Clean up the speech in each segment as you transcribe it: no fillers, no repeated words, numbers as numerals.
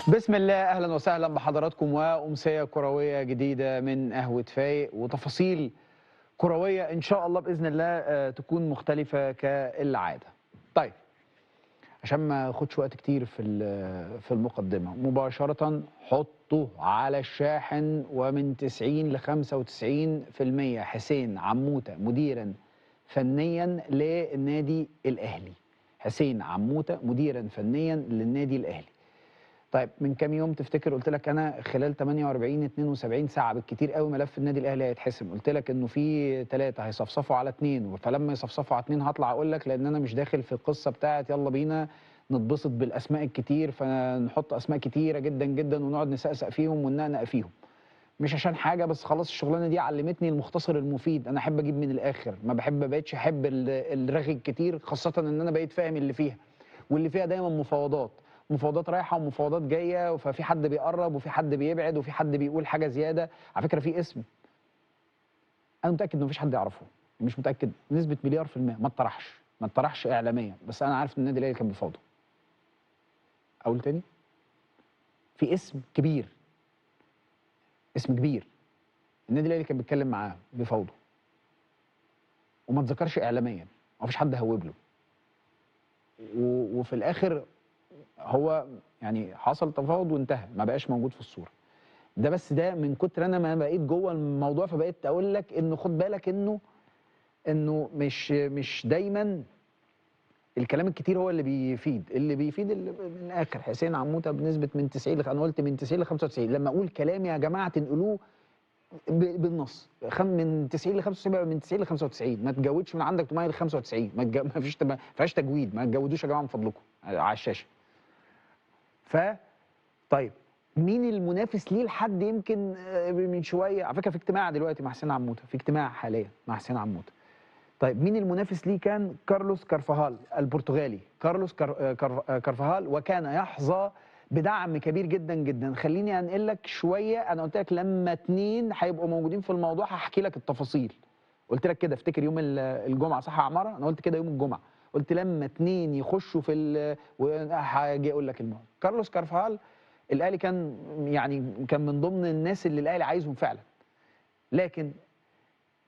بسم الله، اهلا وسهلا بحضراتكم وامسيه كروية جديدة من قهوة فايق وتفاصيل كروية ان شاء الله باذن الله تكون مختلفة كالعادة. طيب عشان ما اخدش وقت كتير في المقدمة، مباشرة حطه على الشاحن ومن 90 ل 95% حسين عموتة مديرا فنيا للنادي الاهلي. حسين عموتة مديرا فنيا للنادي الاهلي. طيب من كام يوم تفتكر قلت لك انا خلال 48 72 ساعة بالكتير قوي ملف النادي الاهلي هيتحسم، قلت لك انه في 3 هيصفصفوا على 2، فلما يصفصفوا على 2 هطلع اقول لك، لان انا مش داخل في القصة بتاعت يلا بينا نتبسط بالاسماء الكتير فنحط اسماء كتيرة جدا جدا ونقعد نسقسق فيهم وننقنق فيهم. مش عشان حاجة، بس خلاص الشغلانة دي علمتني المختصر المفيد، انا احب اجيب من الاخر، ما بحب بقتش احب الرغي الكتير، خاصة ان انا بقيت فاهم اللي فيها، واللي فيها دايما مفاوضات، مفاوضات رايحة ومفاوضات جاية، ففي حد بيقرب وفي حد بيبعد وفي حد بيقول حاجة زيادة. على فكرة في اسم انا متاكد ان مفيش حد يعرفه، مش متاكد بنسبة 1,000,000,000%، ما اتطرحش اعلاميا، بس انا عارف ان النادي الاهلي كان بيفاوضه. اقول تاني، في اسم كبير، اسم كبير النادي الاهلي كان بيتكلم معاه بيفاوضه وما اتذكرش اعلاميا، مفيش حد هوب له، وفي الاخر هو يعني حصل تفاوض وانتهى، ما بقاش موجود في الصورة. ده بس ده من كتر انا ما بقيت جوه الموضوع، فبقيت اقول لك انه خد بالك انه مش دايما الكلام الكتير هو اللي بيفيد، اللي بيفيد اللي من الاخر. حسين عموتة بنسبة من 90 انا قلت من 90 ل 95، لما اقول كلام يا جماعة تنقلوه بالنص، من 90 ل 95، من 90 ل 95، ما تجودش من عندك تميل ل 95، ما فيش ما فيهاش تجويد، ما تجودوش يا جماعة من فضلكم على الشاشة. ف طيب مين المنافس ليه لحد يمكن من شوية؟ على فكرة في اجتماع دلوقتي مع حسين عموتة، في اجتماع حاليا مع حسين عموتة. طيب مين المنافس ليه؟ كان كارلوس كارفاهال البرتغالي، كارلوس كارفاهال، وكان يحظى بدعم كبير جدا جدا. خليني انقل لك شوية، انا قلت لك لما 2 هيبقوا موجودين في الموضوع هحكي لك التفاصيل، قلت لك كده، افتكر يوم الجمعة صح يا عمارة؟ انا قلت كده يوم الجمعة، قلت لما 2 يخشوا في هاجي اقول لك الموضوع. كارلوس كارفاهال الاهلي كان يعني كان من ضمن الناس اللي الاهلي عايزهم فعلا، لكن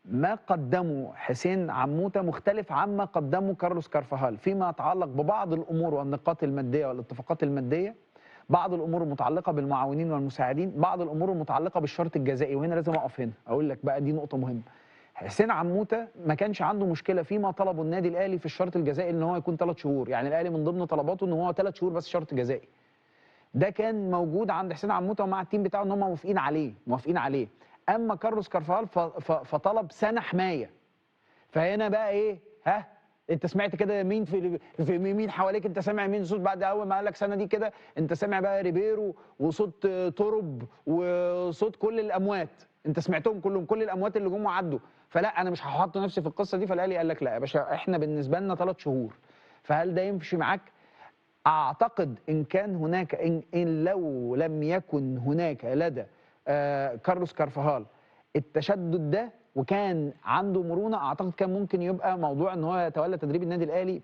ما قدمه حسين عموتة مختلف عما قدمه كارلوس كارفاهال فيما يتعلق ببعض الامور والنقاط المادية والاتفاقات المادية، بعض الامور المتعلقة بالمعاونين والمساعدين، بعض الامور المتعلقة بالشرط الجزائي. وهنا لازم اقف هنا اقول لك بقى دي نقطة مهمة. حسين عموتة ما كانش عنده مشكلة فيما طلبه النادي الاهلي في الشرط الجزائي ان هو يكون 3 شهور، يعني الاهلي من ضمن طلباته ان هو 3 شهور بس شرط جزائي. ده كان موجود عند حسين عموتة ومع ال team بتاعه ان هم موافقين عليه، موافقين عليه. اما كارلوس كارفاهال فطلب سنة حماية. فهنا بقى ايه؟ ها؟ انت سمعت كده مين في مين حواليك؟ انت سامع مين صوت بعد اول ما قال لك سنة دي كده؟ انت سامع بقى ريبيرو وصوت طرب وصوت كل الاموات، انت سمعتهم كلهم، كل الاموات اللي جم وعدوا. فلا انا مش هحط نفسي في القصة دي. فالاهلي قال لك لا يا باشا، احنا بالنسبة لنا 3 شهور. فهل ده يمشي معاك؟ اعتقد ان كان هناك إن لو لم يكن هناك لدى كارلوس كارفاهال التشدد ده وكان عنده مرونة، اعتقد كان ممكن يبقى موضوع ان هو يتولى تدريب النادي الاهلي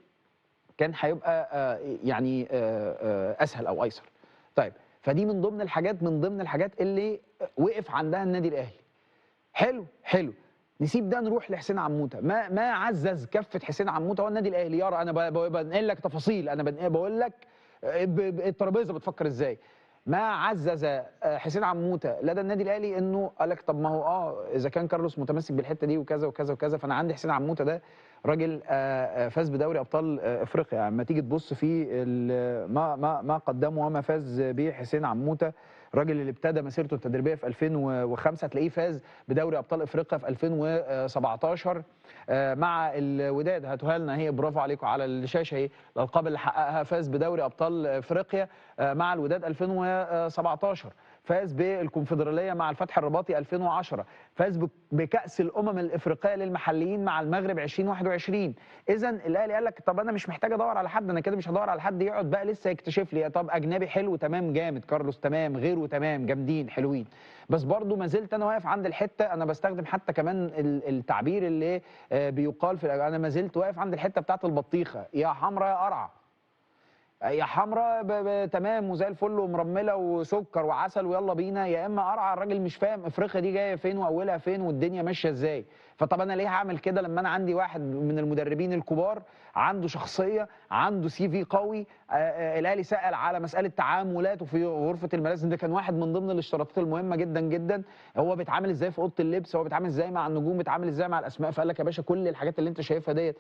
كان هيبقى يعني اسهل او ايسر. طيب فدي من ضمن الحاجات، من ضمن الحاجات اللي وقف عندها النادي الاهلي. حلو حلو، نسيب ده نروح لحسين عموتة. ما عزز كفه حسين عموتة هو النادي الاهلي. يارا انا بنقل لك تفاصيل، انا بقول لك الترابيزة بتفكر ازاي. ما عزز حسين عموتة لدى النادي الاهلي انه قال لك طب ما هو اذا كان كارلوس متمسك بالحتة دي وكذا وكذا وكذا، فانا عندي حسين عموتة ده راجل فاز بدوري ابطال افريقيا. يعني لما تيجي تبص في ما قدمه وما فاز به حسين عموتة، الراجل اللي ابتدى مسيرته التدريبية في 2005 تلاقيه فاز بدوري ابطال افريقيا في 2017 مع الوداد. هاتوها لنا هي، برافو عليكم على الشاشة اهي الالقاب اللي حققها. فاز بدوري ابطال افريقيا مع الوداد 2017، فاز بالكونفدراليه مع الفتح الرباطي 2010، فاز بكأس الامم الافريقية للمحليين مع المغرب 2021. اذا الاهلي قال لك طب انا مش محتاج ادور على حد، انا كده مش هدور على حد يقعد بقى لسه يكتشف لي. طب اجنبي حلو تمام جامد، كارلوس تمام، غيره تمام، جامدين حلوين، بس برضو ما زلت انا واقف عند الحتة. انا بستخدم حتى كمان التعبير اللي بيقال في، انا ما زلت واقف عند الحتة بتاعت البطيخه، يا حمراء يا قرعه. يا حمراء تمام وزي الفل ومرمله وسكر وعسل ويلا بينا، يا اما قرعه الراجل مش فاهم افريقيا دي جاية فين واولها فين والدنيا ماشية ازاي. فطب انا ليه هعمل كده لما انا عندي واحد من المدربين الكبار عنده شخصية، عنده CV قوي. الاهلي سأل على مسالة تعاملاته في غرفة الملابس، ده كان واحد من ضمن الاشتراطات المهمة جدا جدا. هو بيتعامل ازاي في اوضة اللبس، هو بيتعامل ازاي مع النجوم، بيتعامل ازاي مع الاسماء. فقال لك يا باشا كل الحاجات اللي انت شايفها ديت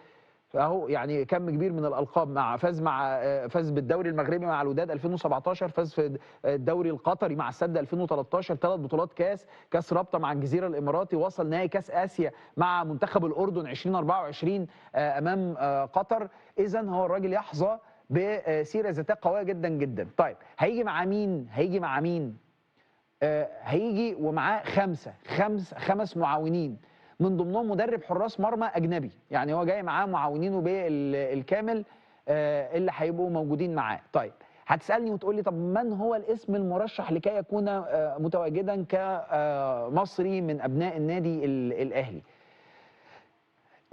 اهو، يعني كم كبير من الالقاب، مع فاز مع فاز بالدوري المغربي مع الوداد 2017، فاز في الدوري القطري مع السد 2013، 3 بطولات كاس، كاس رابطه مع الجزيرة الاماراتي، وصل نهائي كاس اسيا مع منتخب الاردن 2024 امام قطر. اذا هو الراجل يحظى بسيره ذاتية قوية جدا جدا. طيب هيجي مع مين؟ هيجي مع مين؟ هيجي ومعاه خمس معاونين، من ضمنهم مدرب حراس مرمى اجنبي، يعني هو جاي معاه معاونينه بالكامل اللي هيبقوا موجودين معاه. طيب هتسالني وتقول لي طب من هو الاسم المرشح لكي يكون متواجدا كمصري من ابناء النادي الاهلي؟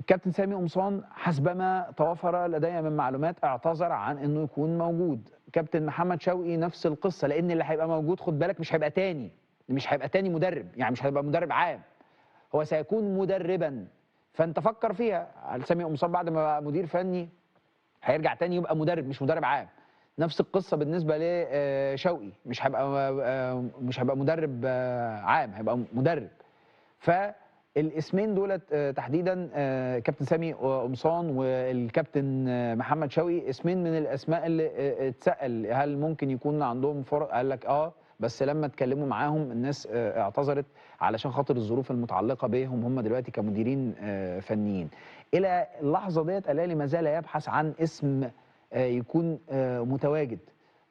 الكابتن سامي قمصان حسبما توافر لدي من معلومات اعتذر عن انه يكون موجود. كابتن محمد شوقي نفس القصة، لان اللي هيبقى موجود خد بالك مش هيبقى تاني، مش هيبقى تاني مدرب، يعني مش هيبقى مدرب عام، هو سيكون مدربا. فانت فكر فيها، سامي قمصان بعد ما بقى مدير فني هيرجع تاني يبقى مدرب مش مدرب عام. نفس القصة بالنسبة لشوقي، مش هيبقى مدرب عام، هيبقى مدرب. فالاسمين دولت تحديدا كابتن سامي قمصان والكابتن محمد شوقي، اسمين من الاسماء اللي اتسال هل ممكن يكون عندهم فرق، قال لك اه، بس لما اتكلموا معاهم الناس اعتذرت علشان خاطر الظروف المتعلقة بهم هم دلوقتي كمديرين فنيين. الى اللحظة ديت الاهلي ما زال يبحث عن اسم يكون متواجد.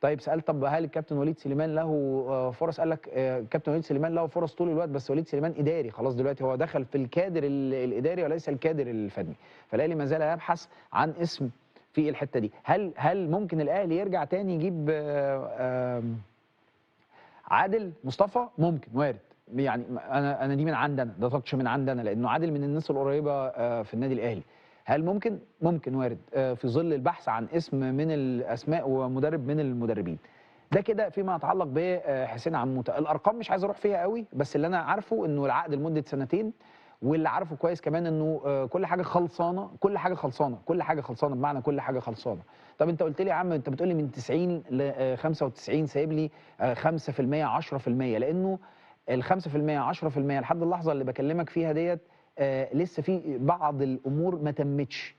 طيب سالت طب هل الكابتن وليد سليمان له فرص؟ قال لك الكابتن وليد سليمان له فرص طول الوقت، بس وليد سليمان اداري خلاص دلوقتي، هو دخل في الكادر الاداري وليس الكادر الفني. فالاهلي ما زال يبحث عن اسم في الحتة دي. هل ممكن الاهلي يرجع تاني يجيب عادل مصطفى؟ ممكن، وارد. يعني انا دي من عندنا، ده تاتش من عندنا، لانه عادل من الناس القريبة في النادي الاهلي. هل ممكن؟ ممكن، وارد، في ظل البحث عن اسم من الاسماء ومدرب من المدربين. ده كده فيما يتعلق بحسين عموتة. الارقام مش عايز اروح فيها قوي، بس اللي انا عارفه انه العقد لمدة سنتين، واللي عارفه كويس كمان انه كل حاجة خلصانه، كل حاجة خلصانه، كل حاجة خلصانه، بمعنى كل حاجة خلصانه. طب انت قلت لي يا عم، انت بتقول لي من 90 ل 95 سايب لي 5% 10%، لانه ال 5% 10% لحد اللحظة اللي بكلمك فيها ديت لسه في بعض الامور ما تمتش.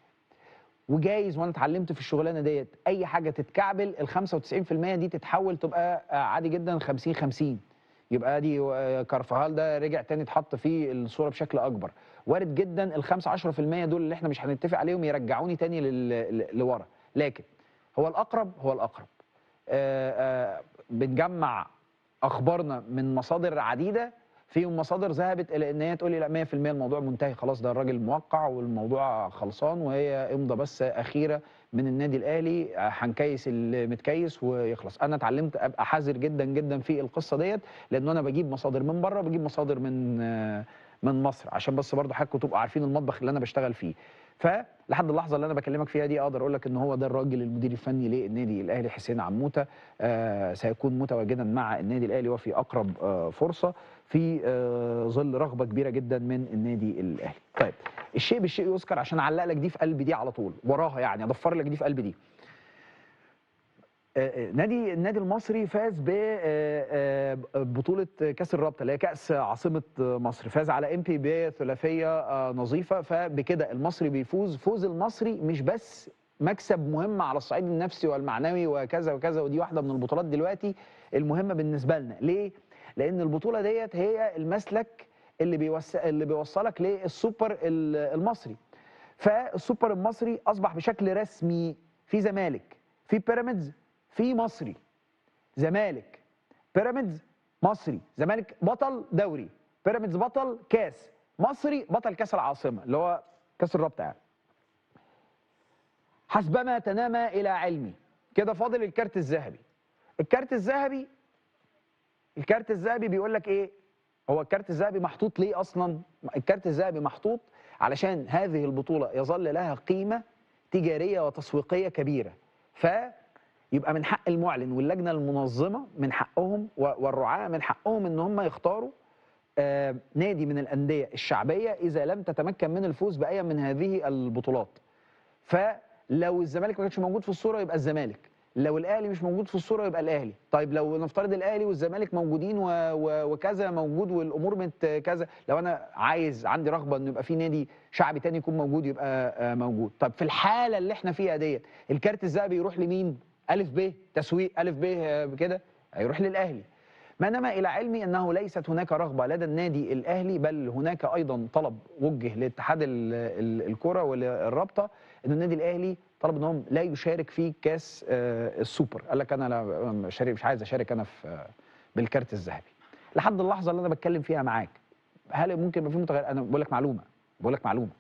وجايز، وانا اتعلمت في الشغلانة ديت، اي حاجة تتكعبل ال 95% دي تتحول تبقى عادي جدا 50-50، يبقى دي كارفهال ده رجع تاني اتحط في الصورة بشكل اكبر. وارد جدا ال 5 10% دول اللي احنا مش هنتفق عليهم يرجعوني تاني لورا، لكن هو الاقرب، هو الاقرب. بنجمع اخبارنا من مصادر عديدة، فيهم مصادر ذهبت الى ان هي تقول لي لا 100% الموضوع منتهي خلاص، ده الراجل موقع والموضوع خلصان، وهي امضى بس اخيرة من النادي الاهلي، هنكيس اللي متكيس ويخلص. انا اتعلمت ابقى حذر جدا جدا في القصة ديت، لان انا بجيب مصادر من بره وبجيب مصادر من مصر، عشان بس برضه حضراتكم تبقوا عارفين المطبخ اللي انا بشتغل فيه. فلحد اللحظة اللي انا بكلمك فيها دي اقدر اقول لك ان هو ده الراجل المدير الفني للنادي الاهلي حسين عموتة، سيكون متواجدا مع النادي الاهلي وفي اقرب فرصة، في ظل رغبة كبيرة جدا من النادي الاهلي. طيب الشيء بالشيء يذكر، عشان اعلق لك دي في قلب دي على طول وراها، يعني اضفر لك دي في قلب دي. النادي المصري فاز ببطولة كاس الرابطة اللي هي كاس عاصمة مصر، فاز على امبي بثلاثيه نظيفة، فبكده المصري بيفوز. فوز المصري مش بس مكسب مهم على الصعيد النفسي والمعنوي وكذا وكذا، ودي واحدة من البطولات دلوقتي المهمة بالنسبة لنا. ليه؟ لان البطولة ديت هي المسلك اللي بيوصلك للسوبر المصري. فالسوبر المصري اصبح بشكل رسمي في زمالك، في بيراميدز، في مصري. زمالك، بيراميدز، مصري. زمالك بطل دوري، بيراميدز بطل كاس، مصري بطل كاس العاصمة اللي هو كاس الرابطة يعني. حسبما تنامى الى علمي كده فاضل الكارت الذهبي. الكارت الذهبي، الكارت الذهبي بيقول لك ايه؟ هو الكارت الذهبي محطوط ليه اصلا؟ الكارت الذهبي محطوط علشان هذه البطولة يظل لها قيمة تجارية وتسويقيه كبيرة. ف يبقى من حق المعلن واللجنة المنظمة، من حقهم والرعاه من حقهم ان هم يختاروا نادي من الاندية الشعبية اذا لم تتمكن من الفوز باي من هذه البطولات. فلو الزمالك ما كانش موجود في الصورة يبقى الزمالك، لو الاهلي مش موجود في الصورة يبقى الاهلي. طيب لو نفترض الاهلي والزمالك موجودين وكذا موجود والامور كذا، لو انا عايز عندي رغبة انه يبقى في نادي شعبي تاني يكون موجود يبقى موجود. طب في الحالة اللي احنا فيها ديت الكارت الذهبي يروح لمين؟ الف ب تسويق، الف ب كده هيروح للاهلي. ما نما الى علمي انه ليست هناك رغبة لدى النادي الاهلي، بل هناك ايضا طلب وجه لاتحاد الكره وللرابطه ان النادي الاهلي طلب انهم لا يشارك في كاس السوبر. قال لك انا لا مش عايز اشارك انا في بالكارت الذهبي. لحد اللحظة اللي انا بتكلم فيها معاك هل ممكن يبقى في متغير؟ انا بقول لك معلومة، بقول لك معلومة،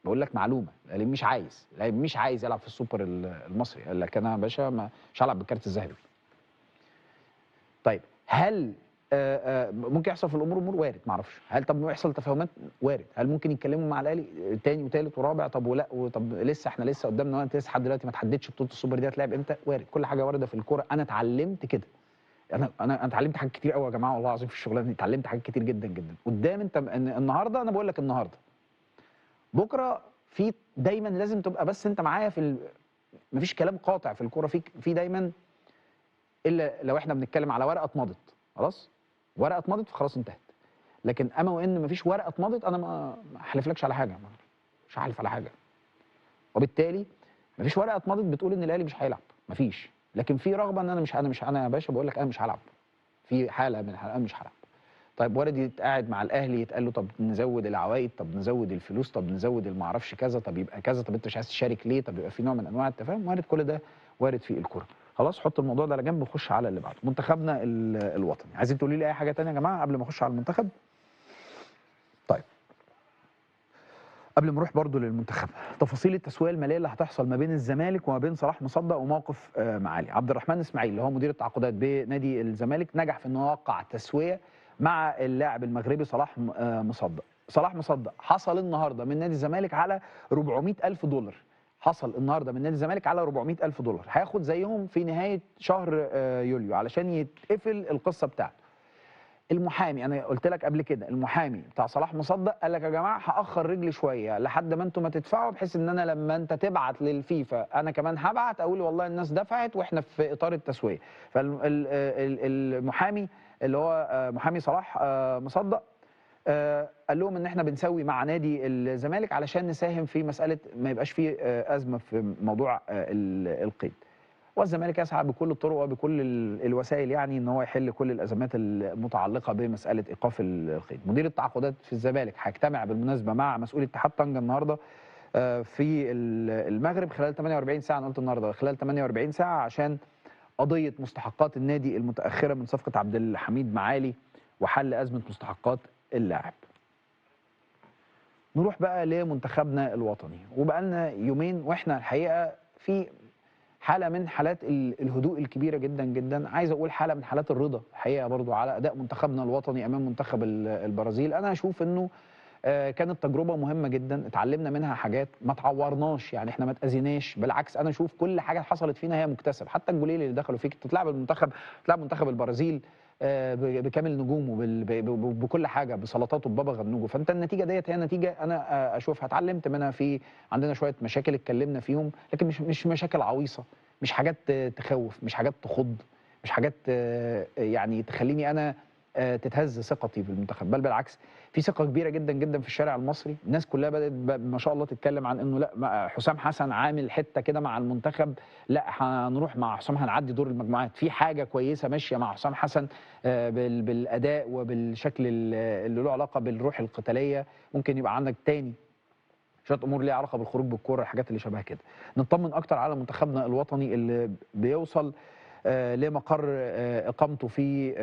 بقول لك معلومة، الاهلي مش عايز، الاهلي مش عايز يلعب في السوبر المصري. قال لك انا يا باشا مش هلعب بالكارت الذهبي. طيب هل ممكن يحصل في الامور امور؟ وارد، ما اعرفش. هل طب يحصل تفاهمات؟ وارد. هل ممكن يتكلموا مع الاهلي تاني وتالت ورابع؟ طب ولا طب لسه احنا لسه قدامنا وقت، لسه لحد دلوقتي ما تحددش بطوله السوبر دي هتلعب امتى؟ وارد، كل حاجة وارده في الكورة. انا اتعلمت كده، انا اتعلمت حاجات كتير قوي يا جماعة والله العظيم في الشغلانة دي، اتعلمت حاجات كتير جدا جدا. قدام انت النهارده، انا بقول لك النهارده، بكره في دايما لازم تبقى بس انت معايا في مفيش كلام قاطع في الكورة، في دايما، الا لو احنا بنتكلم على ورقة اتمضت خلاص، ورقة اتمضت فخلاص انتهت. لكن اما وان مفيش ورقة اتمضت انا ما احلفلكش على حاجة، مش هحلف على حاجة. وبالتالي مفيش ورقة اتمضت بتقول ان الاهلي مش هيلعب، مفيش. لكن في رغبة ان انا مش انا مش انا يا باشا بقول لك انا مش هلعب، في حاله من الحالات انا مش هلعب. طيب وارد يتقعد مع الاهلي يتقال له طب نزود العوائد، طب نزود الفلوس، طب نزود المعرفش كذا، طب يبقى كذا، طب انت مش عايز تشارك ليه، طب يبقى في نوع من انواع التفاهم. وارد، كل ده وارد في الكورة. خلاص حط الموضوع ده على جنب وخش على اللي بعده، منتخبنا الوطني. عايزين تقولوا لي اي حاجة ثانية يا جماعة قبل ما اخش على المنتخب؟ طيب قبل ما نروح برضو للمنتخب، تفاصيل التسوية المالية اللي هتحصل ما بين الزمالك وما بين صلاح مصدق وموقف معالي عبد الرحمن اسماعيل اللي هو مدير التعاقدات بنادي الزمالك، نجح في انه يوقع تسويه مع اللاعب المغربي صلاح مصدق. صلاح مصدق حصل النهارده من نادي الزمالك على 400,000 دولار، حصل النهارده من نادي الزمالك على 400,000 دولار، هياخد زيهم في نهاية شهر يوليو علشان يتقفل القصة بتاعته. المحامي، انا قلت لك قبل كده، المحامي بتاع صلاح مصدق قال لك يا جماعة هاخر رجلي شوية لحد ما انتم ما تدفعوا، بحيث ان انا لما انت تبعت للفيفا انا كمان هبعت اقول والله الناس دفعت واحنا في اطار التسوية. فالمحامي اللي هو محامي صلاح مصدق قال لهم ان احنا بنسوي مع نادي الزمالك علشان نساهم في مسالة ما يبقاش فيه ازمة في موضوع القيد. والزمالك يسعى بكل الطرق وبكل الوسائل يعني ان هو يحل كل الازمات المتعلقة بمسالة ايقاف القيد. مدير التعاقدات في الزمالك هيجتمع بالمناسبة مع مسؤول اتحاد طنجه النهارده في المغرب خلال 48 ساعة، انا قلت النهارده خلال 48 ساعة، عشان قضية مستحقات النادي المتاخرة من صفقة عبد الحميد معالي وحل ازمة مستحقات اللاعب. نروح بقى لمنتخبنا الوطني، وبقالنا يومين واحنا الحقيقة في حاله من حالات الهدوء الكبيرة جدا جدا، عايز اقول حاله من حالات الرضا الحقيقة برضو على اداء منتخبنا الوطني امام منتخب البرازيل. انا اشوف انه كانت تجربه مهمة جدا، اتعلمنا منها حاجات، ما تعورناش يعني، احنا ما اتاذيناش، بالعكس انا اشوف كل حاجة حصلت فينا هي مكتسب. حتى الجولين اللي دخلوا فيك، تلعب المنتخب، تلعب منتخب البرازيل بكامل نجومه بكل حاجة، بسلطاته ببابا غنوجه، فانت النتيجة ديت هي نتيجة انا اشوفها اتعلمت منها. في عندنا شوية مشاكل اتكلمنا فيهم، لكن مش مشاكل عويصة، مش حاجات تخوف، مش حاجات تخض، مش حاجات يعني تخليني انا تتهز ثقتي في المنتخب، بل بالعكس في ثقة كبيرة جدا جدا في الشارع المصري. الناس كلها بدات ما شاء الله تتكلم عن انه لا، حسام حسن عامل حتة كده مع المنتخب، لا هنروح مع حسام هنعدي دور المجموعات، في حاجة كويسة ماشية مع حسام حسن بالاداء وبالشكل اللي له علاقة بالروح القتالية. ممكن يبقى عندك تاني شوية امور ليها علاقة بالخروج بالكورة، الحاجات اللي شبه كده. نطمن اكتر على منتخبنا الوطني اللي بيوصل لمقر اقامته في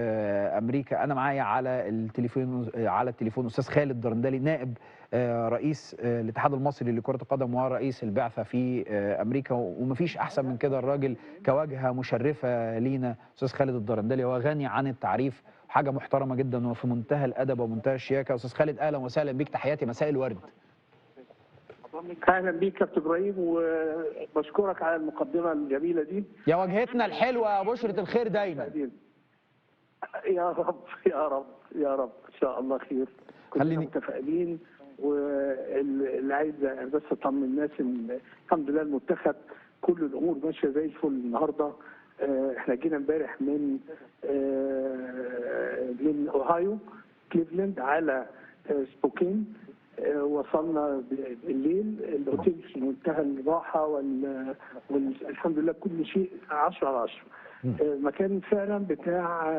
امريكا. انا معايا على التليفون استاذ خالد درندلي، نائب رئيس الاتحاد المصري لكرة القدم ورئيس البعثة في امريكا، ومفيش احسن من كده، الراجل كواجهه مشرفة لينا. استاذ خالد الدرندلي هو غني عن التعريف، حاجة محترمه جدا وفي منتهى الادب ومنتهى الشياكه. استاذ خالد اهلا وسهلا بيك، تحياتي، مساء الورد. اهلا بيك كابتن ابراهيم، وبشكرك على المقدمة الجميلة دي. يا واجهتنا الحلوة يا بشرة الخير دايما. يا رب يا رب يا رب، ان شاء الله خير. كلنا متفائلين، واللي عايز بس اطمن الناس ان الحمد لله المنتخب كل الامور ماشية زي الفل النهارده. احنا جينا امبارح من اوهايو كليفلاند على سبوكين، وصلنا بالليل الاوتيل في منتهى الراحة والحمد لله كل شيء 10 على 10. مكان فعلا بتاع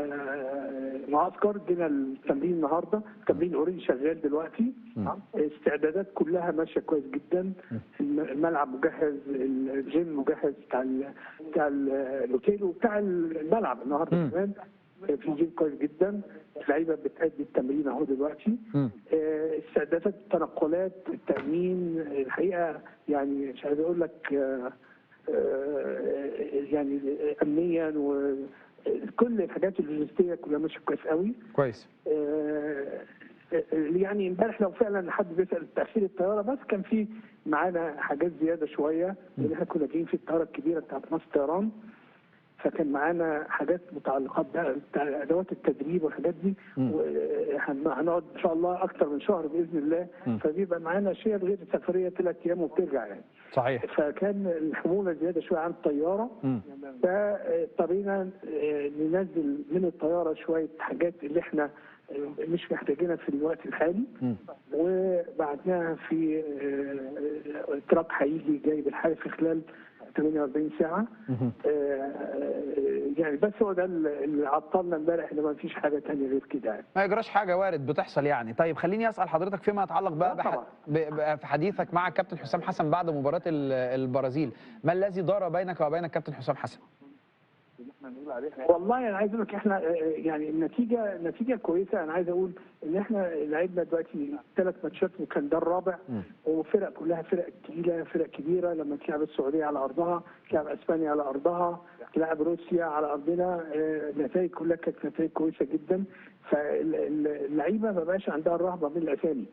معسكر. جينا التمرين النهارده، التمرين already شغال دلوقتي، استعدادات كلها ماشية كويس جدا، الملعب مجهز، الجيم مجهز بتاع الاوتيل وبتاع الملعب النهارده كمان في جيم كويس جدا، اللعيبة بتأدي التمرين اهو دلوقتي. استعدادات، التنقلات، التأمين، الحقيقة يعني مش عايز اقول لك يعني امنيا وكل الحاجات اللوجستية كلها ماشية كويس قوي. كويس. يعني امبارح لو فعلا حد بيسال تاخير الطيارة، بس كان في معانا حاجات زيادة شوية، لان احنا كنا جايين في الطيارة الكبيرة بتاعت مصر طيران، فكان معانا حاجات متعلقات بقى ادوات التدريب والحاجات دي، وهنقعد ان شاء الله اكتر من شهر باذن الله، فبيبقى معانا شيء غير السفرية 3 ايام وبترجع يعني. صحيح. فكان الحمولة زيادة شوية عن الطيارة، فاضطرينا ننزل من الطيارة شوية حاجات اللي احنا مش محتاجينها في الوقت الحالي، وبعتناها في تراك هيجي جاي بالحالي في خلال 48 ساعة. يعني بس هو ده اللي عطلنا امبارح، ان ما فيش حاجة ثانية غير كده يعني. ما يجراش حاجة، وارد بتحصل يعني. طيب خليني اسال حضرتك فيما يتعلق بقى في حديثك مع الكابتن حسام حسن بعد مباراة البرازيل، ما الذي دار بينك وبين الكابتن حسام حسن؟ والله انا عايز اقول لك احنا يعني النتيجة نتيجة كويسة. انا عايز اقول ان احنا لعبنا دلوقتي 3 ماتشات وكان ده الرابع، وفرق كلها فرق تقيلة، فرق كبيرة. لما تلعب السعودية على ارضها، تلعب اسبانيا على ارضها، تلعب روسيا على ارضنا، النتائج كلها كانت نتائج كويسة جدا. فاللعيبه ما بقاش عندها الرهبة من الاسامي،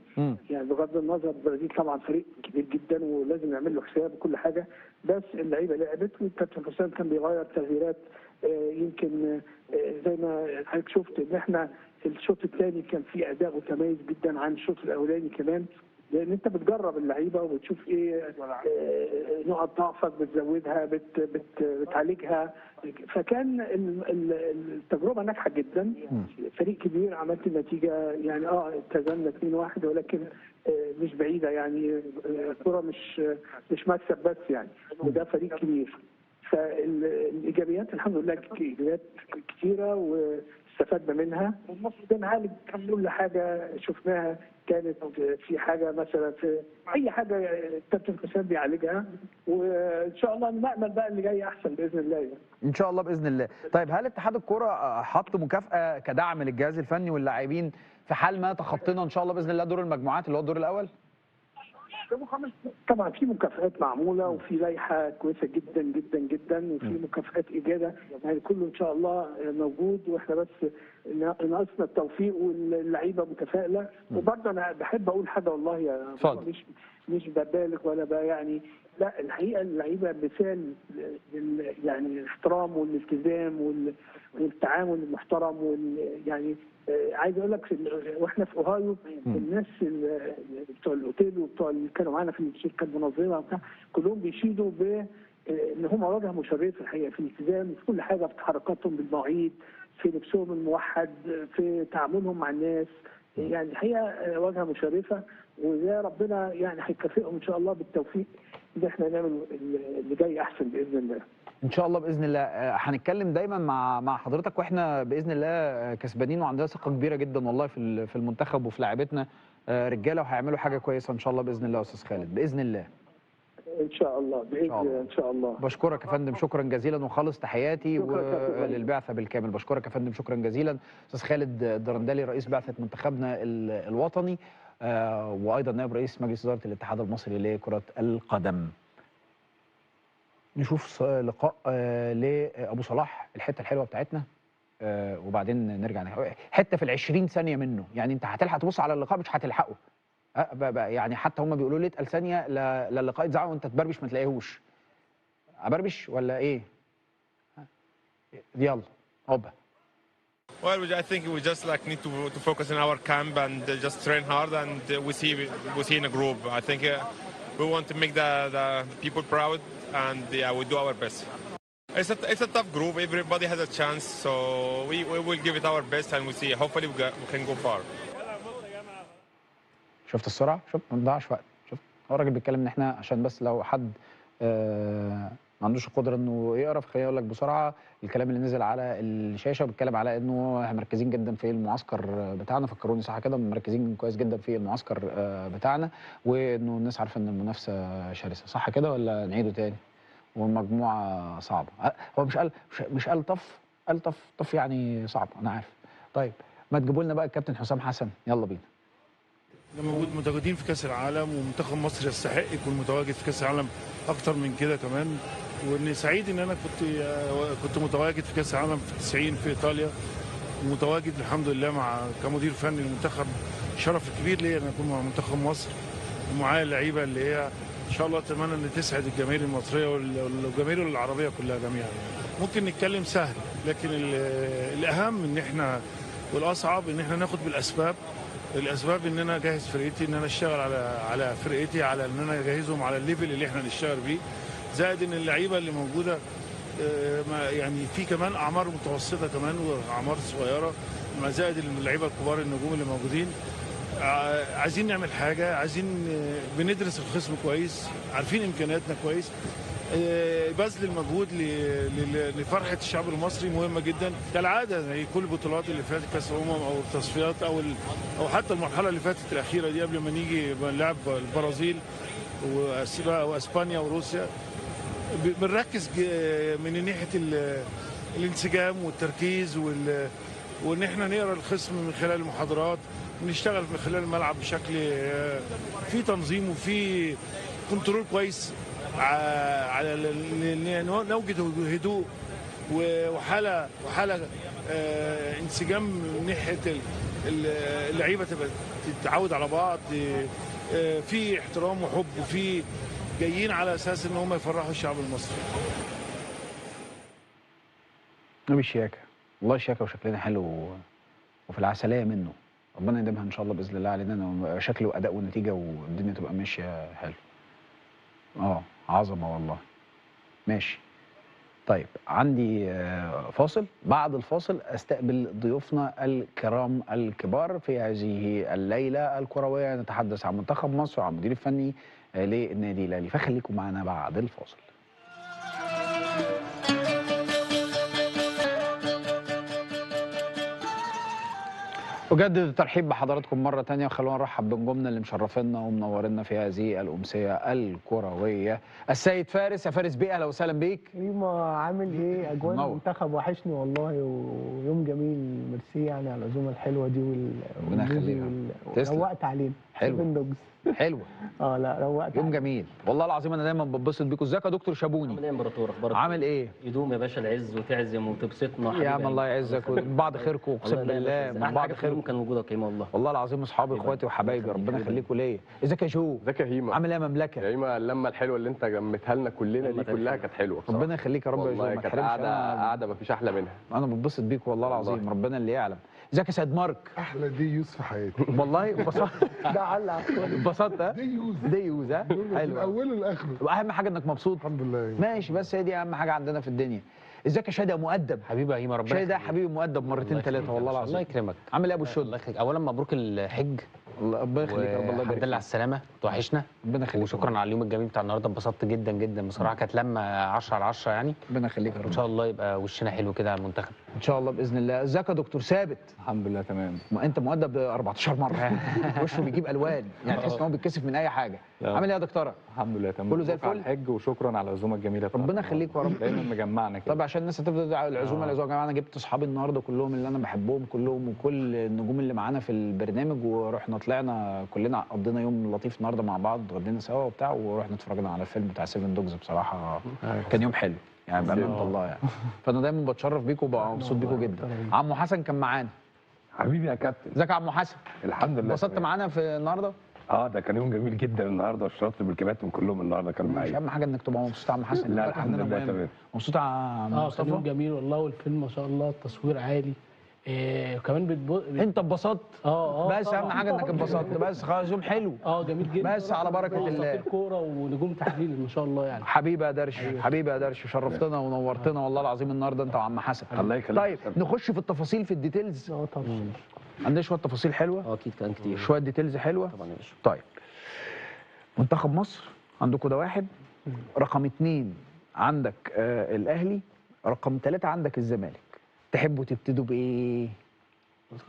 يعني بغض النظر البرازيل طبعا فريق كبير جدا ولازم نعمل له حساب وكل حاجة، بس اللعيبة لعبت، والكابتن حسام كان بيغير تغييرات. يمكن زي ما حضرتك شفت ان احنا الشوط الثاني كان فيه اداء متميز جدا عن الشوط الاولاني كمان، لان انت بتجرب اللعيبة وبتشوف ايه نقط ضعفك، بتزودها، بت بت بتعالجها. فكان التجربة ناجحة جدا. فريق كبير، عملت النتيجة يعني التزمنا 2-1، ولكن مش بعيدة يعني، الكره مش مكسب بس يعني، وده فريق كبير. فالايجابيات الحمد لله ايجابيات كتيرة واستفدنا منها، بنعالج كل حاجة شفناها. كانت في حاجة مثلا في اي حاجة الكابتن حسام بيعالجها، وان شاء الله نأمل بقى اللي جاي احسن باذن الله يعني. ان شاء الله باذن الله. طيب هل اتحاد الكره حط مكافاة كدعم للجهاز الفني واللاعبين في حال ما تخطينا ان شاء الله باذن الله دور المجموعات اللي هو الدور الاول؟ طبعا في مكافآت معمولة، وفي لائحة كويسة جدا جدا جدا، وفي مكافآت اجاده، يعني كله ان شاء الله موجود، واحنا بس ناقصنا التوفيق واللعيبة متفائلة. وبرضه انا بحب اقول حاجة والله يا مش ببالغ ولا بقى يعني، لا الحقيقة اللعيبة مثال يعني الاحترام والالتزام والتعامل المحترم يعني عايز اقول لك واحنا في اوهايو الناس بتوع الاوتيل وبتوع اللي كانوا معانا في الشركة المنظمة وبتاع كلهم بيشيدوا بان هم واجهه مشرفة الحقيقة في الالتزام، في كل حاجة، في تحركاتهم بالمواعيد، في لبسهم الموحد، في تعاملهم مع الناس، يعني الحقيقة واجهه مشرفة، ويا ربنا يعني هيكافئهم ان شاء الله بالتوفيق ان احنا نعمل اللي جاي احسن باذن الله. ان شاء الله باذن الله. هنتكلم دايما مع حضرتك واحنا باذن الله كسبانين، وعندنا ثقة كبيرة جدا والله في المنتخب وفي لاعبتنا، رجاله وهيعملوا حاجة كويسة ان شاء الله باذن الله يا استاذ خالد باذن الله. ان شاء الله باذن الله ان شاء الله. بشكرك يا فندم، شكرا جزيلا، وخالص تحياتي وللبعثه بالكامل. بشكرك يا فندم، شكرا جزيلا. استاذ خالد الدرندلي رئيس بعثه منتخبنا الوطني، وايضا نائب رئيس مجلس ادارة الاتحاد المصري لكرة القدم. نشوف لقاء لابو صلاح، الحتة الحلوة بتاعتنا، وبعدين نرجع حتة في ال20 ثانية منه، يعني انت هتلحق تبص على اللقاء مش هتلحقه. يعني حتى هم بيقولوا لي اتقل ثانية للقاء يتذاع وانت تبربش ما تلاقيهوش. ابربش ولا ايه؟ يلا هوبا. Well, I think we just like need to focus in our camp and just train hard, and we see in a group. I think we want to make the people proud, and yeah, we do our best. It's a tough group. Everybody has a chance, so we will give it our best, and we see. Hopefully, we can go far. شفت السرعة؟ شفت ما نضيعش وقت. شفت هو الراجل بيتكلم ان احنا عشان بس لو حد ما عندوش القدرة انه يقرا، فخليني اقول لك بسرعة الكلام اللي نزل على الشاشة بيتكلم على انه احنا مركزين جدا في المعسكر بتاعنا. فكروني صح كده، مركزين كويس جدا في المعسكر بتاعنا، وانه الناس عارفه ان المنافسة شرسة، صح كده ولا نعيده تاني؟ والمجموعة صعبة. هو مش قال طف، قال طف طف يعني صعب، انا عارف. طيب ما تجيبوا لنا بقى الكابتن حسام حسن، يلا بينا. موجود متواجدين في كاس العالم، ومنتخب مصر يستحق يكون متواجد في كاس العالم اكتر من كده كمان. واني سعيد ان انا كنت متواجد في كاس العالم في 90 في ايطاليا، ومتواجد الحمد لله مع كمدير فني للمنتخب. شرف كبير ليا ان اكون مع منتخب مصر ومعايا اللعيبة اللي هي ان شاء الله اتمنى ان تسعد الجماهير المصرية والجماهير العربية كلها جميعا. ممكن نتكلم سهل، لكن الاهم ان احنا والاصعب ان احنا ناخد بالاسباب. الاسباب ان انا اجهز فرقتي، ان انا اشتغل على فرقتي، على ان انا اجهزهم على ال level اللي احنا نشتغل بيه. زائد ان اللعيبة اللي موجودة يعني في كمان اعمار متوسطه كمان واعمار صغيرة، مع زائد اللعيبة الكبار النجوم اللي موجودين. عايزين نعمل حاجة، عايزين بندرس الخصم كويس، عارفين امكانياتنا كويس. بذل المجهود لفرحه الشعب المصري مهمة جدا كالعادة، زي كل البطولات اللي فاتت، كاس الامم او التصفيات او حتى المرحلة اللي فاتت الاخيرة دي قبل ما نيجي نلعب البرازيل واسبانيا وروسيا. بنركز من ناحية الانسجام والتركيز وان احنا نقرا الخصم من خلال المحاضرات، ونشتغل من خلال الملعب بشكل في تنظيم وفي control كويس على نوجد هدوء وحاله انسجام من ناحية اللعيبة تبقى تتعود على بعض، في احترام وحب، وفي جايين على اساس ان هم يفرحوا الشعب المصري. نبي شياكه، والله شياكه وشكلنا حلو وفي العسليه منه، ربنا يديمها ان شاء الله باذن الله علينا، شكل واداء ونتيجة والدنيا تبقى ماشية حلو. عظمه والله. ماشي. طيب عندي فاصل، بعد الفاصل استقبل ضيوفنا الكرام الكبار في هذه الليلة الكروية، نتحدث عن منتخب مصر وعن المدير الفني للنادي الاهلي، فخليكم معنا بعد الفاصل. أجدد الترحيب بحضراتكم مرة تانية، وخلونا نرحب بنجومنا اللي مشرفينا ومنورينا في هذه الأمسية الكروية، السيد فارس. يا فارس بيه أهلا وسهلا بيك. كريمة عامل إيه؟ أجواء المنتخب وحشني والله، ويوم جميل. ميرسي يعني على العزومة الحلوة دي ربنا يخليك، روقت علينا. حلو حلوة. لا روقت، يوم جميل والله العظيم. انا دايما بتبسط بيكم. ازيك يا دكتور شابوني؟ عامل ايه يا امبراطور؟ اخبارك؟ عامل ايه؟ يدوم يا باشا العز وتعزم وتبسطنا يا عم. الله يعزك ومن بعد خيركم، اقسم بالله من بعد خيركم كان وجودك يا والله. والله العظيم اصحابي اخواتي وحبايبي، ربنا يخليكم ليا. ازيك يا جو؟ ازيك يا هيما؟ عامل ايه يا مملكة؟ يا هيما اللمة الحلوة اللي انت جمتها لنا كلنا دي كلها كانت حلوة بصراحة. ربنا يخليك يا رب يا جو، ما تحرمش. قاعدة مفيش احلى منها. انا بتبسط بيك والله العظيم، ربنا اللي يعلم. ازيك يا سيد مارك؟ احلى day use في حياتي والله. اتبسطت ده علق اتبسطت. ها day use، ها حلو من اوله لاخره. واهم حاجة انك مبسوط. الحمد لله. ماشي، بس هي دي اهم حاجة عندنا في الدنيا. ازيك يا شادي يا مؤدب؟ حبيبي يا هيما، ربنا شادي ده حبيبي مؤدب مرتين ثلاثة والله العظيم. الله يكرمك. عامل ايه يا ابو الشد؟ الله يخليك. اولا مبروك الحج. ربنا يخليك يا رب. الله يبارك. الحمد لله على السلامة، توحشنا. ربنا يخليك، وشكرا على اليوم الجميل بتاع النهارده، اتبسطت جدا جدا بصراحة، كانت لمه 10 على 10 يعني. ربنا يخليك يا رب. ان شاء الله يبقى وشنا حلو كده على المنتخب ان شاء الله باذن الله. ازيك يا دكتور ثابت؟ الحمد لله تمام. ما انت مؤدب 14 مرة وشه بيجيب الوان يعني، تحس ان هو بيتكسف من اي حاجة. عامل ايه يا دكتورة؟ الحمد لله تمام، كله زي الفل. على الحج، وشكرا على العزومة الجميلة. ربنا يخليك يا رب، دايما مجمعنا كده. طب عشان الناس هتفضل العزومة العزومة يا جماعة، انا جبت اصحابي النهارده كلهم اللي انا بحبهم كلهم، وكل النجوم اللي معانا في البرنامج، ورحنا طلعنا كلنا قضينا يوم لطيف النهارده مع بعض، اتغدينا سوا وبتاع، ورحنا اتفرجنا على الفيلم بتاع 7 Dogs. بصراحة كان يوم حلو يعني بامانه الله يعني. فانا دايما بتشرف بيكم وببقى مبسوط بيكم جدا. عمو حسن كان معانا. حبيبي يا كابتن. ازيك يا عمو حسن؟ الحمد لله. اتبسطت معانا في النهارده؟ ده كان يوم جميل جدا النهارده، وشرطت بالكباتن كلهم النهارده كانوا معايا. مش اهم حاجة انك تبقى مبسوط يا عم حسن؟ لا الحمد لله تمام. مبسوط يا عم مصطفى؟ كان يوم جميل والله، والفيلم ما شاء الله التصوير عالي. وكمان انت اتبسطت؟ بس اهم حاجة انك اتبسطت، بس خلاص يوم حلو. جميل جدا، بس على بركة الله. كورة ونجوم تحليل ما شاء الله يعني. حبيبي يا درش، حبيبي يا درش، شرفتنا ونورتنا والله العظيم النهارده انت وعم حسن. الله يخليك. طيب نخش في التفاصيل، في ال details. طبعا عندنا شوية تفاصيل حلوة. اكيد كلام كتير، شوية details حلوة طبعا يا باشا. طيب منتخب مصر عندكم ده واحد، رقم 2 عندك الاهلي، رقم 3 عندك الزمالك. تحبوا تبتدوا بايه؟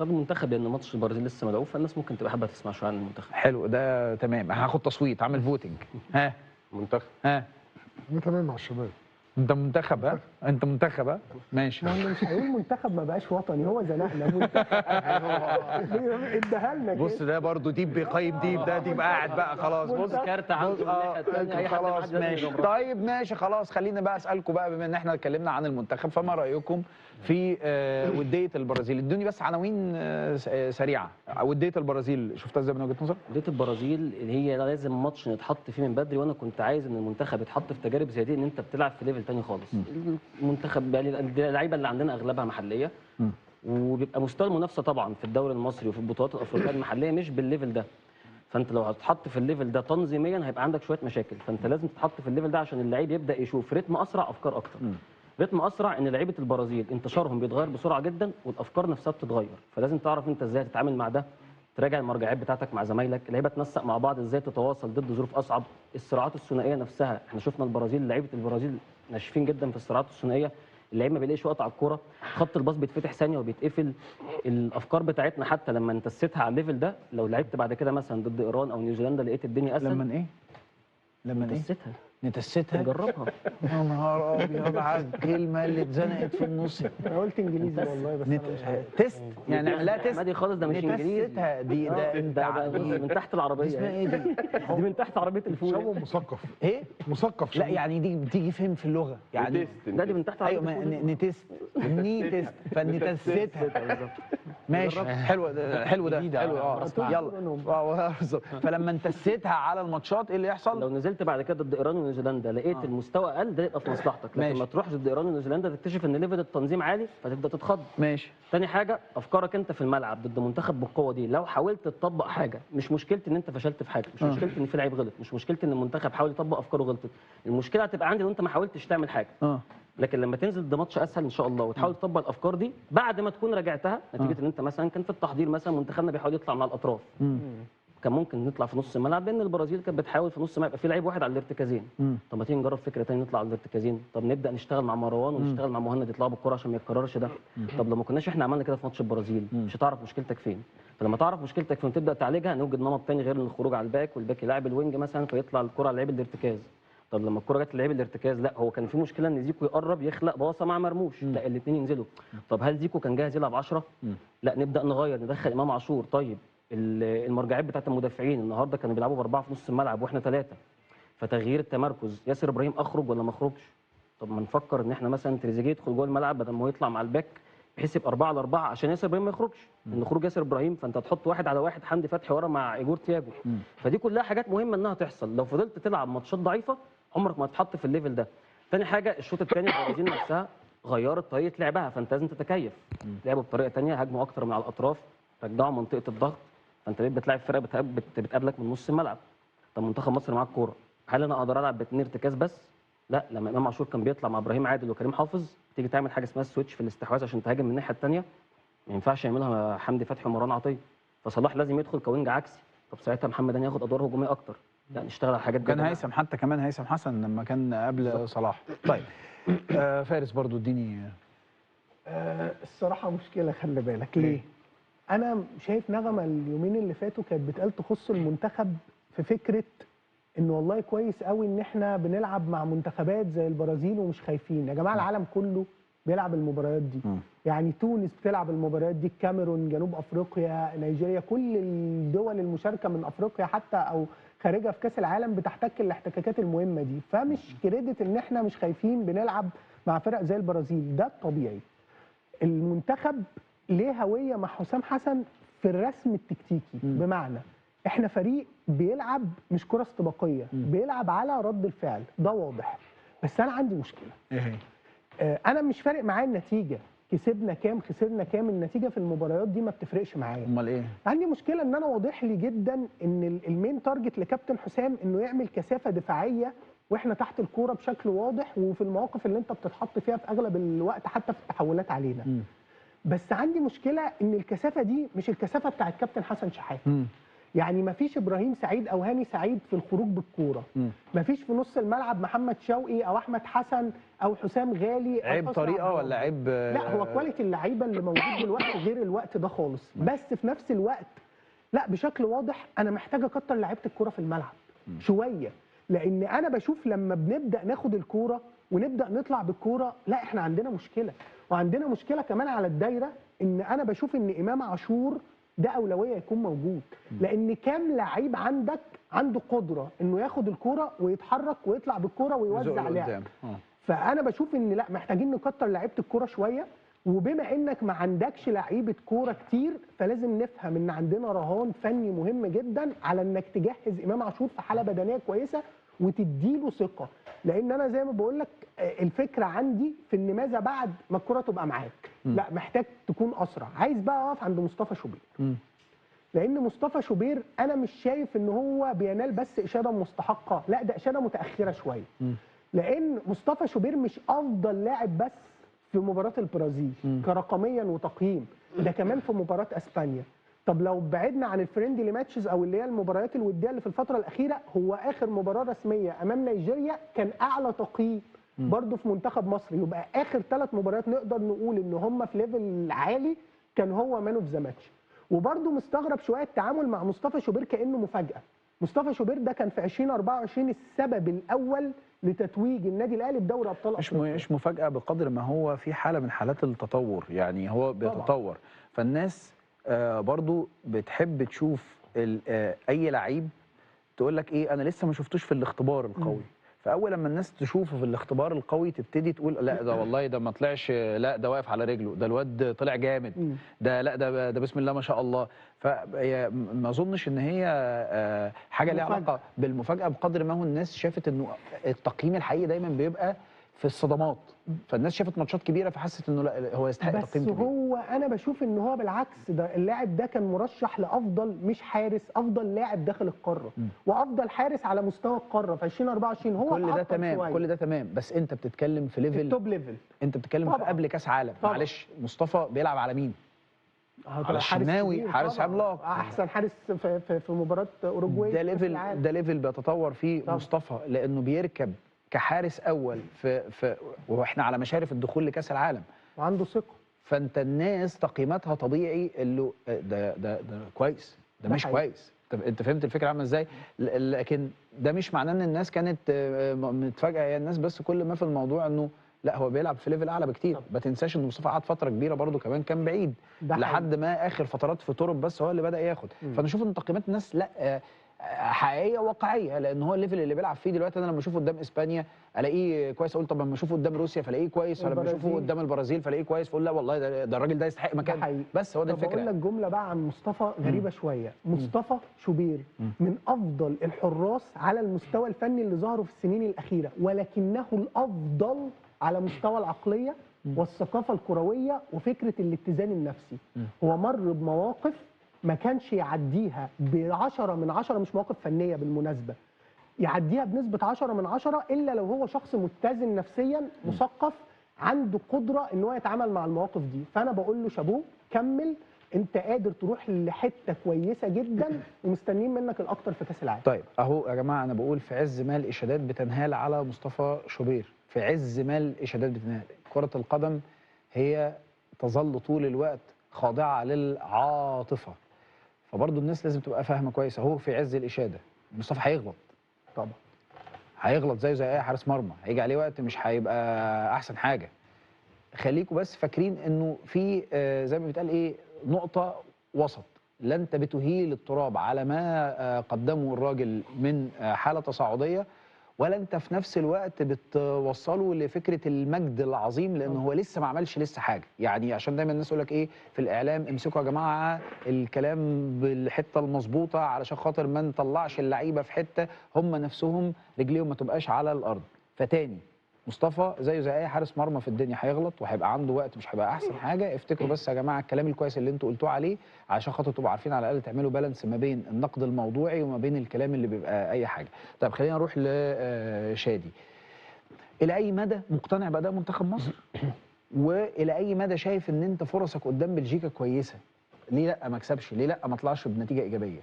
المنتخب، لان ماتش البرازيل لسه ملعوب، فالناس ممكن تبقى حابة تسمع شوية عن المنتخب. حلو ده تمام، هاخد تصويت، عامل voting. ها منتخب. ها انا تمام مع الشباب. انت منتخب؟ ها انت منتخب؟ ها ماشي. ما هو مش هيقول منتخب ما بقاش وطني، هو زنقنا منتخب. اداها لنا. بص ده برضه ديب بيقيم ديب، ده ديب قاعد بقى خلاص. بص كارت عنده الناحية الثانية، اي حد خلاص ماشي. طيب ماشي خلاص، خلينا بقى اسالكم بقى، بما ان احنا اتكلمنا عن المنتخب، فما رايكم في وديه البرازيل؟ ادوني بس عناوين سريعة. وديه البرازيل شفتها ازاي من وجهه نظرك؟ وديه البرازيل اللي هي لازم ماتش نتحط فيه من بدري، وانا كنت عايز ان المنتخب يتحط في تجارب زي دي، ان انت بتلعب في level تاني خالص. المنتخب يعني اللعيبة اللي عندنا اغلبها محليه، وبيبقى مستوى المنافسة طبعا في الدوري المصري وفي البطولات الافريقية المحلية مش بال level ده. فانت لو هتتحط في ال level ده تنظيميا هيبقى عندك شوية مشاكل، فانت لازم تتحط في ال level ده عشان اللعيب يبدا يشوف رتم اسرع، افكار اكتر. رتم اسرع ان لعيبة البرازيل انتشارهم بيتغير بسرعة جدا، والافكار نفسها بتتغير، فلازم تعرف انت ازاي تتعامل مع ده، تراجع المرجعيات بتاعتك مع زمايلك، اللعيبة تنسق مع بعض ازاي تتواصل ضد ظروف اصعب. الصراعات الثنائية نفسها، احنا شفنا البرازيل، لعيبة البرازيل ناشفين جدا في الصراعات الثنائية، اللعيب ما بيلاقيش وقت على الكورة، خط الباص بيتفتح ثانية وبيتقفل. الافكار بتاعتنا حتى لما نتستها على ال level ده، لو لعبت بعد كده مثلا ضد ايران او نيوزيلندا لقيت الدنيا اسهل. لما ايه؟ لما نتستها، نتستها نجربها. يا نهار ابيض على الكلمة اللي اتزنقت في النص. انا قلت انجليزي والله، بس انا مش عارف. test يعني نعملها test دي خالص، ده مش انجليزي. نتستها دي، ده من تحت العربية. اسمها ايه دي؟ دي من تحت عربية الفول. شو مثقف. ايه؟ مثقف. لا يعني دي بتيجي فهم في اللغة يعني. لا دي من تحت عربية. ايوه ن test، ني test، فنتستها. ماشي حلو ده، حلو ده، حلو. يلا بالظبط. فلما نتستها على الماتشات ايه اللي يحصل؟ لو نزلت بعد كده ضد ايران ونيوزيلندا لقيت المستوى اقل، ده يبقى في مصلحتك. لكن ما تروحش ضد ايران ونيوزيلندا تكتشف ان level التنظيم عالي فتبدا تتخض. ماشي. تاني حاجة، افكارك انت في الملعب ضد منتخب بالقوة دي، لو حاولت تطبق حاجة، مش مشكلتي ان انت فشلت في حاجة، مش مشكلتي ان في لعيب غلط، مش مشكلتي ان المنتخب حاول يطبق افكاره غلطت، المشكلة هتبقى عندي لو انت ما حاولتش تعمل حاجة. لكن لما تنزل ضد ماتش اسهل ان شاء الله وتحاول تطبق الافكار دي بعد ما تكون راجعتها، نتيجة ان انت مثلا كان في التحضير مثلا منتخبنا بيحاول يطلع من على الاطراف، كان ممكن نطلع في نص الملعب، لان البرازيل كانت بتحاول في نص الملعب يبقى في لعيب واحد على الارتكازين. طب ما تيجي نجرب فكرة ثانية نطلع على الارتكازين، طب نبدا نشتغل مع مروان ونشتغل مع مهند يطلعوا بالكرة عشان ما يتكررش ده. طب لو ما كناش احنا عملنا كده في ماتش البرازيل مش هتعرف مشكلتك فين. فلما تعرف مشكلتك فين تبدا تعالجها، نوجد نمط ثاني غير الخروج على ال back، وال back يلعب ال wing مثلا فيطلع الكره على لعيب الارتكاز. طب لما الكره جت لعيب الارتكاز، لا هو كان في مشكلة ان زيكو يقرب يخلق باصة مع مرموش، لا الاثنين ينزلوا. طب هل زيكو كان جاهز يلعب 10؟ لا نبدا نغير، ندخل امام عاشور. طيب المرجعيات بتاعت المدافعين النهارده كانوا بيلعبوا باربعة في نص الملعب واحنا 3، فتغيير التمركز، ياسر ابراهيم اخرج ولا ما اخرجش؟ طب ما نفكر ان احنا مثلا تريزيجيه يدخل جوه الملعب بدل ما هو يطلع مع ال back، بحيث يبقى 4 على 4 عشان ياسر ابراهيم ما يخرجش. ان خروج ياسر ابراهيم فانت تحط 1 على 1 حمدي فتحي ورا مع ايجور تياجو. فدي كلها حاجات مهمة انها تحصل. لو فضلت تلعب ماتشات ضعيفة عمرك ما هتتحط في ال level ده. تاني حاجة، الشوط الثاني البرازيل نفسها غيرت طريقه لعبها، فانت لازم تتكيف. لعبوا بطريقة ثانية، هاجموا اكتر من على الاطراف، رجعوا منطقة الضغط، فانت بقيت بتلعب فرقه بتقابلك من نص الملعب. طب منتخب مصر معاك كورة، هل انا اقدر العب باثنين ارتكاز بس؟ لا، لما امام عاشور كان بيطلع مع ابراهيم عادل وكريم حافظ، تيجي تعمل حاجة اسمها ال switch في الاستحواذ عشان تهاجم من الناحية الثانية، ما ينفعش يعملها حمدي فتحي ومروان عطية، فصلاح لازم يدخل ك wing عكسي. طب ساعتها محمد هاني ياخد ادوار هجومية اكتر، لا نشتغل على الحاجات دي. كان هيثم حتى، كمان هيثم حسن لما كان قبل صلاح. طيب فارس برضو اديني. الصراحة مشكلة، خلي بالك ليه؟ انا شايف نغمة اليومين اللي فاتوا كانت بتقال تخص المنتخب في فكرة ان والله كويس قوي ان احنا بنلعب مع منتخبات زي البرازيل ومش خايفين. يا جماعة العالم كله بيلعب المباريات دي، يعني تونس بتلعب المباريات دي، الكاميرون، جنوب افريقيا، نيجيريا، كل الدول المشاركة من افريقيا حتى او خارجها في كاس العالم بتحتك الاحتكاكات المهمة دي. فمش كريدت ان احنا مش خايفين بنلعب مع فرق زي البرازيل، ده الطبيعي. المنتخب ليه هوية مع حسام حسن في الرسم التكتيكي، بمعنى احنا فريق بيلعب مش كره استباقية، بيلعب على رد الفعل، ده واضح. بس انا عندي مشكلة. ايه هي؟ انا مش فارق معايا النتيجة، كسبنا كام خسرنا كام، النتيجة في المباريات دي ما بتفرقش معايا. امال ايه؟ عندي مشكلة ان انا واضح لي جدا ان ال main target لكابتن حسام انه يعمل كثافة دفاعية واحنا تحت الكورة بشكل واضح، وفي المواقف اللي انت بتتحط فيها في اغلب الوقت حتى في التحولات علينا. بس عندي مشكلة ان الكثافة دي مش الكثافة بتاعت كابتن حسن شحاته. يعني مفيش ابراهيم سعيد او هاني سعيد في الخروج بالكورة، مفيش في نص الملعب محمد شوقي او احمد حسن او حسام غالي. عيب طريقه ولا عيب؟ لا، هو quality اللعيبة اللي موجود دلوقتي غير الوقت ده خالص. بس في نفس الوقت لا، بشكل واضح انا محتاج اكتر لعيبة الكورة في الملعب شوية، لان انا بشوف لما بنبدا ناخد الكورة ونبدا نطلع بالكورة، لا احنا عندنا مشكلة، وعندنا مشكلة كمان على الدايرة. ان انا بشوف ان امام عاشور ده اولوية يكون موجود، لان كام لعيب عندك عنده قدره انه ياخد الكورة ويتحرك ويطلع بالكورة ويوزع لعب. فانا بشوف ان لا، محتاجين نكتر لعيبة الكورة شوية، وبما انك ما عندكش لعيبة كورة كتير فلازم نفهم ان عندنا رهان فني مهم جدا على انك تجهز امام عاشور في حاله بدنية كويسة وتديله ثقة. لان انا زي ما بقول لك الفكرة عندي في ان ماذا بعد ما الكره تبقى معاك، لا محتاج تكون اسرع. عايز بقى اقف عند مصطفى شوبير، لان مصطفى شوبير انا مش شايف ان هو بينال بس اشاده مستحقه، لا ده اشاده متاخرة شوية. لان مصطفى شوبير مش افضل لاعب بس في مباراة البرازيل كرقميا وتقييم، ده كمان في مباراة اسبانيا. طب لو بعدنا عن ال friendly matches او اللي هي المباريات الودية اللي في الفترة الاخيرة، هو اخر مباراة رسمية امام نيجيريا كان اعلى تقييم برضه في منتخب مصر. يبقى اخر 3 مباريات نقدر نقول ان هم في level عالي كان هو man of the match. وبرضه مستغرب شوية التعامل مع مصطفى شوبير كانه مفاجاة. مصطفى شوبير ده كان في 2024 السبب الاول لتتويج النادي الاهلي بدوري ابطال افريقيا. مش مفاجاة بقدر ما هو في حاله من حالات التطور، يعني هو بيتطور طبعا. فالناس برضو بتحب تشوف اي لعيب تقول لك ايه، انا لسه ما شفتوش في الاختبار القوي. فاول لما الناس تشوفه في الاختبار القوي تبتدي تقول لا ده والله ده ما طلعش، لا ده واقف على رجله، ده الواد طلع جامد، ده لا ده بسم الله ما شاء الله. فما اظنش ان هي حاجة ليها علاقة بالمفاجاه بقدر ما هو الناس شافت انه التقييم الحقيقي دايما بيبقى في الصدمات، فالناس شافت ماتشات كبيرة فحست انه لا هو يستحق تقييم كبير. بس هو انا بشوف ان هو بالعكس، ده اللاعب ده كان مرشح لافضل مش حارس، افضل لاعب داخل القارة وافضل حارس على مستوى القارة في 2024. هو كل ده تمام، كل ده تمام، بس انت بتتكلم في level ال top level، انت بتتكلم في قبل كاس عالم. معلش مصطفى بيلعب على مين؟ على الشناوي، حارس عملاق، احسن حارس في مباراة اوروجواي. ده level، ده level بيتطور فيه طبعا. مصطفى لانه بيركب كحارس اول في واحنا على مشارف الدخول لكاس العالم وعنده ثقة، فانت الناس تقييماتها طبيعي اللي ده ده ده كويس، ده مش كويس. انت فهمت الفكرة عامله ازاي؟ لكن ده مش معناه ان الناس كانت متفاجئه، هي الناس بس كل ما في الموضوع انه لا هو بيلعب في level اعلى بكتير. ما تنساش ان مصطفى قعد فترة كبيرة برده كمان كان بعيد لحد ما اخر فترات في طرب بس هو اللي بدا ياخد. فانا اشوف ان تقييمات الناس لا حقيقية واقعية، لان هو ال level اللي بيلعب فيه دلوقتي انا لما اشوفه قدام اسبانيا الاقيه كويس، اقول طب لما اشوفه قدام روسيا فالاقيه كويس، ولما اشوفه قدام البرازيل فالاقيه كويس، فاقول لا والله ده الراجل ده يستحق مكان. بس هو ده الفكرة. اقول لك جملة بقى عن مصطفى غريبة شوية. مصطفى شوبير من افضل الحراس على المستوى الفني اللي ظهروا في السنين الاخيرة، ولكنه الافضل على مستوى العقلية والثقافة الكروية وفكره الاتزان النفسي. هو مر بمواقف ما كانش يعديها ب10 من 10، مش مواقف فنية بالمناسبة، يعديها بنسبة 10 من 10 الا لو هو شخص متزن نفسيا، مثقف، عنده قدره ان هو يتعامل مع المواقف دي. فانا بقول له شابوه، كمل، انت قادر تروح لحته كويسة جدا ومستنيين منك الاكتر في كاس العالم. طيب اهو يا جماعة، انا بقول في عز ما الاشادات بتنهال على مصطفى شوبير، في عز ما الاشادات بتنهال. كره القدم هي تظل طول الوقت خاضعة للعاطفه، فبرضه الناس لازم تبقى فاهمه كويس. اهو في عز الاشادة مصطفى هيغلط طبعا، هيغلط زيه زي اي حارس مرمى، هيجي عليه وقت مش هيبقى احسن حاجة. خليكوا بس فاكرين انه في زي ما بيتقال ايه، نقطة وسط، لا انت بتهيل التراب على ما قدمه الراجل من حاله تصاعدية، ولا انت في نفس الوقت بتوصله لفكرة المجد العظيم، لان هو لسه ما عملش لسه حاجة. يعني عشان دايما الناس يقول لك ايه في الاعلام، امسكوا يا جماعة الكلام بالحتة المظبوطه علشان خاطر ما نطلعش اللعيبة في حتة هم نفسهم رجليهم ما تبقاش على الارض. فتاني مصطفى زيه زي اي حارس مرمى في الدنيا، هيغلط وهيبقى عنده وقت مش هيبقى احسن حاجة. افتكروا بس يا جماعة الكلام الكويس اللي انتوا قلتوه عليه، عشان خاطر تبقوا عارفين على الاقل تعملوا balance ما بين النقد الموضوعي وما بين الكلام اللي بيبقى اي حاجة. طيب خلينا نروح لشادي. الى اي مدى مقتنع باداء منتخب مصر؟ والى اي مدى شايف ان انت فرصك قدام بلجيكا كويسة؟ ليه لا ما اكسبش؟ ليه لا ما اطلعش بنتيجة ايجابية؟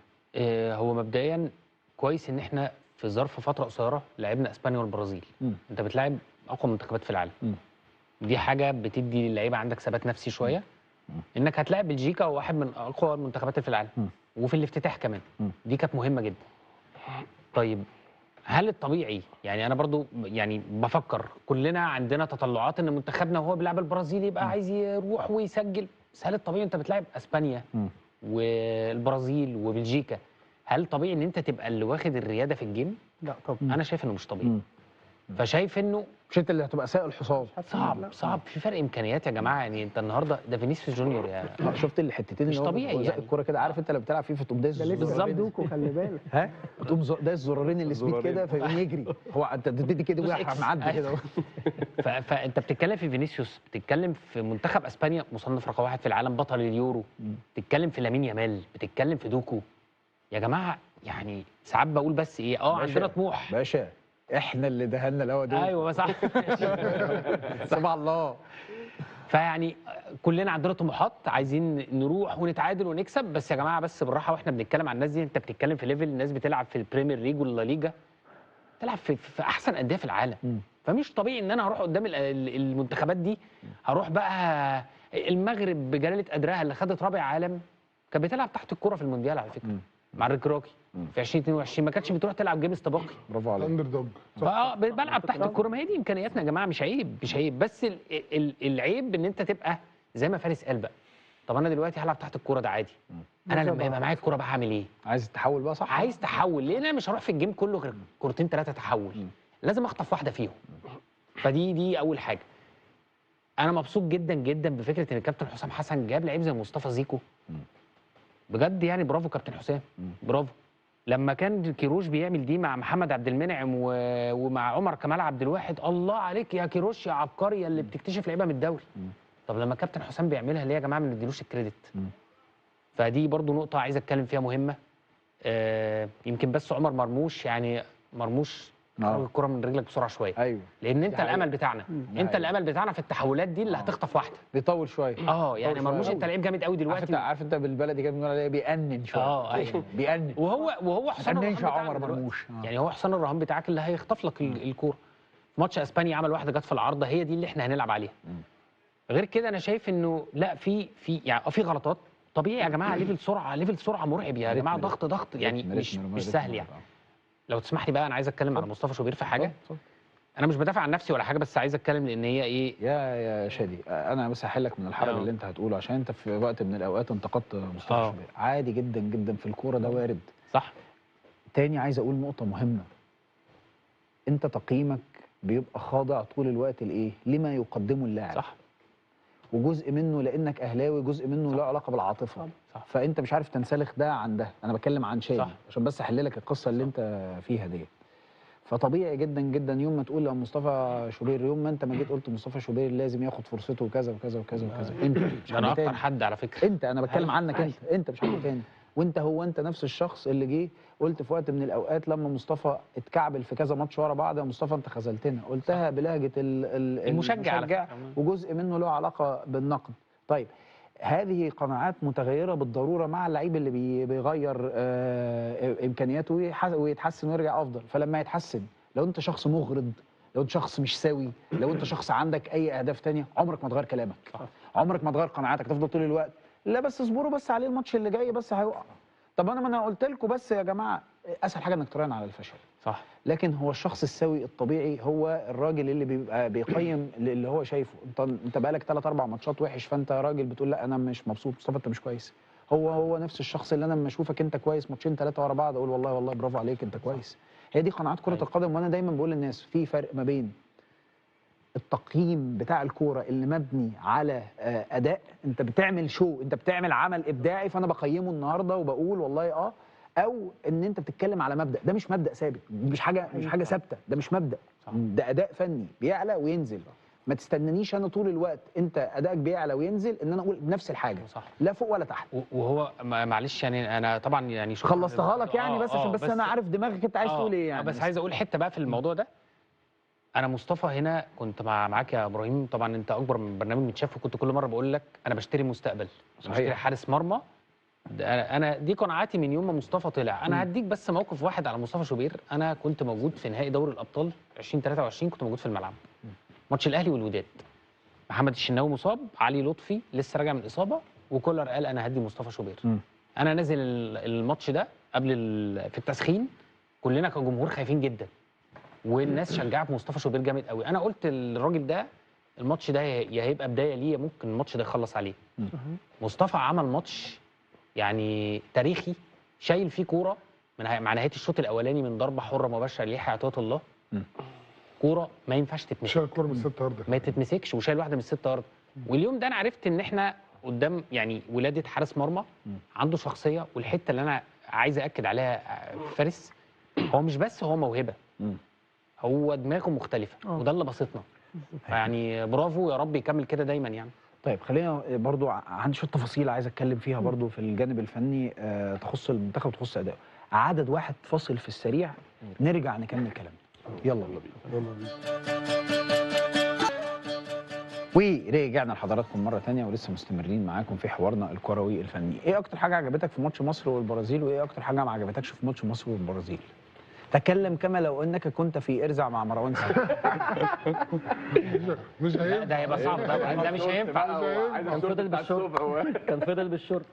هو مبدئيا كويس ان احنا في ظرف فترة قصيرة لعبنا اسبانيا والبرازيل. انت بتلاعب اقوى منتخبات في العالم. دي حاجة بتدي للعيبة عندك ثبات نفسي شوية. انك هتلاعب بلجيكا واحد من اقوى المنتخبات في العالم، وفي الافتتاح كمان. دي كانت مهمة جدا. طيب هل الطبيعي، يعني انا برضو يعني بفكر كلنا عندنا تطلعات ان منتخبنا وهو بيلعب البرازيل يبقى عايز يروح ويسجل، بس هل الطبيعي انت بتلاعب اسبانيا والبرازيل وبلجيكا، هل طبيعي ان انت تبقى اللي واخد الرياده في ال game؟ لا طبعا. انا شايف انه مش طبيعي. فشايف انه مش انت اللي هتبقى سائق الحصان. صعب في فرق امكانيات يا جماعة. يعني انت النهارده ده فينيسيوس جونيور يا شفت الحتتين مش طبيعي يعني. الكورة كده، عارف انت لما بتلعب فيفا تقوم دايس بالظبط دوكو، خلي بالك، ها بتقوم دايس زرارين ال speed كده فيقوم يجري، هو انت بتدي كده ويروح معدي كده. فانت بتتكلم في فينيسيوس، بتتكلم في منتخب اسبانيا مصنف رقم 1 في العالم بطل اليورو، بتتكلم في لامين يامال، بتتكلم في دوكو. يا جماعة يعني ساعات بقول بس ايه، عندنا طموح باشا، احنا اللي دهنا الهوا دول. ايوه صح. سبحان الله. فيعني كلنا عندنا طموحات، عايزين نروح ونتعادل ونكسب، بس يا جماعة بس بالراحة. واحنا بنتكلم عن الناس دي، انت بتتكلم في level الناس بتلعب في البريمير ليج ولا ليجا، بتلعب في احسن اندية في العالم. فمش طبيعي ان انا هروح قدام المنتخبات دي، هروح بقى المغرب بجلاله قدرها اللي خدت رابع عالم كانت بتلعب تحت الكورة في المونديال على فكرة مع الركراكي في 2022، ما كانتش بتروح تلعب game استباقي. برافو عليك. underdog. بلعب تحت الكورة، ما هي دي امكانياتنا يا جماعة، مش عيب مش عيب، بس العيب ان انت تبقى زي ما فارس قال بقى، طب انا دلوقتي هلعب تحت الكورة ده عادي، انا لما يبقى معايا الكورة بقى هعمل ايه؟ عايز التحول بقى، صح؟ عايز تحول، لان انا مش هروح في ال game كله غير كورتين ثلاثة تحول، لازم اخطف واحدة فيهم. فدي اول حاجة. انا مبسوط جدا جدا بفكره ان الكابتن حسام حسن جاب لعيب زي مصطفى زيكو. بجد يعني برافو كابتن حسام، برافو. لما كان كيروش بيعمل دي مع محمد عبد المنعم ومع عمر كمال عبد الواحد، الله عليك يا كيروش يا عبقري اللي بتكتشف لعيبة من الدوري. طب لما كابتن حسام بيعملها ليه يا جماعة ما نديلوش ال credit؟ فدي برضو نقطة عايز اتكلم فيها مهمة. يمكن بس عمر مرموش، يعني مرموش خرج الكره من رجلك بسرعة شوية. ايوه، لان انت الامل بتاعنا، انت الامل بتاعنا في التحولات دي اللي هتخطف واحدة. بيطول شوية. يعني مرموش انت لعيب جامد قوي دلوقتي. عارف انت بالبلدي كده بنقول عليه بيأنن شوية. ايوه بيأنن. وهو حسام الرهان بتاعك عمر مرموش، يعني هو حسام الرهان بتاعك اللي هيخطف لك الكورة. ماتش اسبانيا عمل واحدة جت في العارضة، هي دي اللي احنا هنلعب عليها. غير كده انا شايف انه لا، في يعني في غلطات طبيعي يا جماعة، level سرعة، level سرعة مرعب يا جماعة، ضغط يعني مش سهل يعني. لو تسمح لي بقى انا عايز اتكلم على مصطفى شوبير في حاجة. انا مش بدافع عن نفسي ولا حاجة، بس عايز اتكلم لان هي ايه يا شادي، انا بس هحلك من الحرج اللي انت هتقوله، عشان انت في وقت من الاوقات انتقدت مصطفى شوبير. عادي جدا جدا في الكورة، ده وارد. صح. تاني عايز اقول نقطة مهمة، انت تقييمك بيبقى خاضع طول الوقت لايه؟ لما يقدمه اللاعب. صح. وجزء منه لانك اهلاوي، جزء منه له علاقة بالعاطفه. صح. فانت مش عارف تنسلخ ده عن ده. انا بتكلم عن شادي عشان بس احل لك القصة اللي انت فيها ديت. فطبيعي جدا جدا يوم ما تقول لمصطفى شوبير، يوم ما انت ما جيت قلت مصطفى شوبير لازم ياخد فرصته وكذا وكذا وكذا وكذا، انت مش انا اكتر حد على فكرة، انت، انا بتكلم عنك انت مش حد تاني. وانت هو انت نفس الشخص اللي جه قلت في وقت من الاوقات لما مصطفى اتكعبل في كذا ماتش ورا بعض، يا مصطفى انت خذلتنا، قلتها بلهجة المشجع، وجزء منه له علاقة بالنقد. طيب هذه قناعات متغيرة بالضرورة مع اللعيب اللي بيغير امكانياته ويتحسن ويرجع افضل. فلما يتحسن، لو انت شخص مغرض، لو انت شخص مش سوي، لو انت شخص عندك اي اهداف تانية، عمرك ما تغير كلامك، عمرك ما تغير قناعاتك، تفضل طول الوقت لا بس اصبروا بس عليه الماتش اللي جاي بس هيقع. طب انا ما انا قلت لكم بس يا جماعة، اسهل حاجة انك تراهن على الفشل. صح. لكن هو الشخص السوي الطبيعي هو الراجل اللي بيبقى بيقيم اللي هو شايفه. انت بقالك 3 4 ماتشات وحش، فانت راجل بتقول لا انا مش مبسوط، مصطفى انت مش كويس. هو نفس الشخص اللي انا لما اشوفك انت كويس ماتشين 3 ورا بعض اقول والله والله برافو عليك انت كويس. هي دي قناعات كره القدم. وانا دايما بقول للناس في فرق ما بين التقييم بتاع الكورة اللي مبني على اداء، انت بتعمل شو، انت بتعمل عمل ابداعي فانا بقيمة النهارده وبقول والله او ان انت بتتكلم على مبدا. ده مش مبدا ثابت، مش حاجة ثابتة، ده مش مبدا، ده اداء فني بيعلى وينزل. ما تستنانيش انا طول الوقت انت ادائك بيعلى وينزل ان انا اقول نفس الحاجة، صح، لا فوق ولا تحت. وهو معلش يعني انا طبعا يعني خلصتها لك يعني، بس عشان بس انا عارف دماغك انت عايز تقول ايه يعني. بس عايز اقول حتة بقى في الموضوع ده. انا مصطفى هنا كنت معاك يا ابراهيم، طبعا انت اكبر من برنامج متشاف، وكنت كل مرة بقول لك انا بشتري مستقبل، صحيح. بشتري حارس مرمى. انا دي قناعاتي من يوم ما مصطفى طلع. انا هديك بس موقف واحد على مصطفى شوبير. انا كنت موجود في نهائي دوري الابطال 2023، كنت موجود في الملعب، ماتش الاهلي والوداد. محمد الشناوي مصاب، علي لطفي لسه راجع من اصابه، وكولر قال انا هدي مصطفى شوبير. انا نازل الماتش ده قبل في التسخين، كلنا كجمهور خايفين جدا، والناس شجعت مصطفى شوبير جامد قوي. انا قلت الراجل ده الماتش ده يا هيبقى بداية ليه، ممكن الماتش ده يخلص عليه. مصطفى عمل ماتش يعني تاريخي، شايل فيه كورة مع نهاية الشوط الاولاني من ضربه حره مباشرة ليحيى عطية الله، كورة ما ينفعش تتمسك، شايل كورة من الست يارده، ما تتمسكش، وشايل واحدة من الست يارده. واليوم ده انا عرفت ان احنا قدام يعني ولاده حارس مرمى عنده شخصية. والحتة اللي انا عايز اكد عليها فارس، هو مش بس هو موهبة، هو دماغه مختلفة، وده اللي بسطنا. يعني برافو، يا رب يكمل كده دايما يعني. طيب خلينا برضو عندي شوية تفاصيل عايز اتكلم فيها برضو في الجانب الفني، تخص المنتخب وتخص اداؤه. عدد واحد فاصل في السريع، نرجع نكمل كلامنا. يلا بينا. ورجعنا لحضراتكم مرة ثانية، ولسه مستمرين معاكم في حوارنا الكروي الفني. ايه اكتر حاجة عجبتك في ماتش مصر والبرازيل، وايه اكتر حاجة ما عجبتكش في ماتش مصر والبرازيل؟ تكلم كما لو انك كنت في ارزع مع مروان سعيد. مش هينفع، ده هيبقى صعب طبعا، ده مش هينفع. كان فضل بالشورت، كان فضل بالشورت.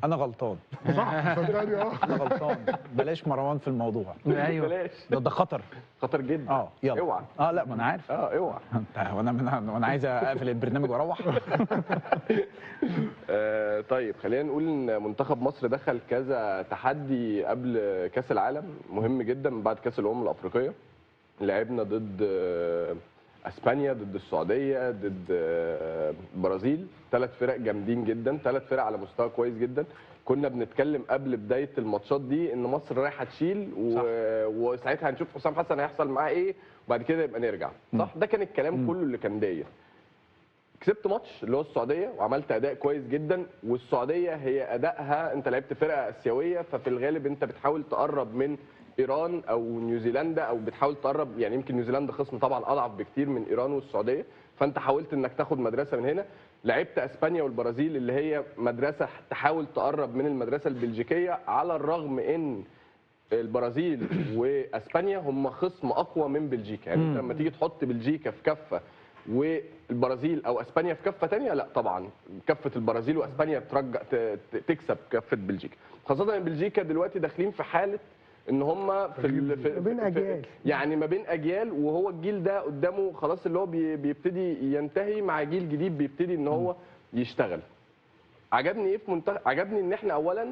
انا غلطان صح، صدقني. انا غلطان، بلاش مروان في الموضوع. ايوه بلاش، ده خطر، خطر جدا. يلا اوعى. لا ما انا عارف. اوعى. وانا عايز اقفل البرنامج واروح. طيب خلينا نقول ان منتخب مصر دخل كذا تحدي قبل كاس العالم مهم جدا. بعد كاس الامم الافريقية لعبنا ضد اسبانيا، ضد السعودية، ضد البرازيل، 3 فرق جامدين جدا، 3 فرق على مستوى كويس جدا. كنا بنتكلم قبل بداية الماتشات دي ان مصر رايحة تشيل، وساعتها هنشوف حسام حسن هيحصل معاه ايه، وبعد كده يبقى نرجع. صح، ده كان الكلام كله اللي كان داير. كسبت ماتش اللي هو السعودية وعملت اداء كويس جدا، والسعودية هي ادائها، انت لعبت فرقه اسيوية، ففي الغالب انت بتحاول تقرب من ايران او نيوزيلندا، او بتحاول تقرب، يعني يمكن نيوزيلندا خصم طبعا اضعف بكتير من ايران والسعودية، فانت حاولت انك تاخد مدرسه من هنا. لعبت اسبانيا والبرازيل اللي هي مدرسه تحاول تقرب من المدرسة البلجيكيه، على الرغم ان البرازيل واسبانيا هم خصم اقوى من بلجيكا. يعني انت لما تيجي تحط بلجيكا في كفه والبرازيل او اسبانيا في كفه ثانية، لا طبعا كفه البرازيل واسبانيا ترجع تكسب كفه بلجيكا، خاصة ان بلجيكا دلوقتي داخلين في حاله ان هم في ما بين اجيال، يعني ما بين اجيال، وهو الجيل ده قدامه خلاص اللي هو بيبتدي ينتهي مع جيل جديد بيبتدي ان هو يشتغل. عجبني ايه في منتخب؟ عجبني ان احنا اولا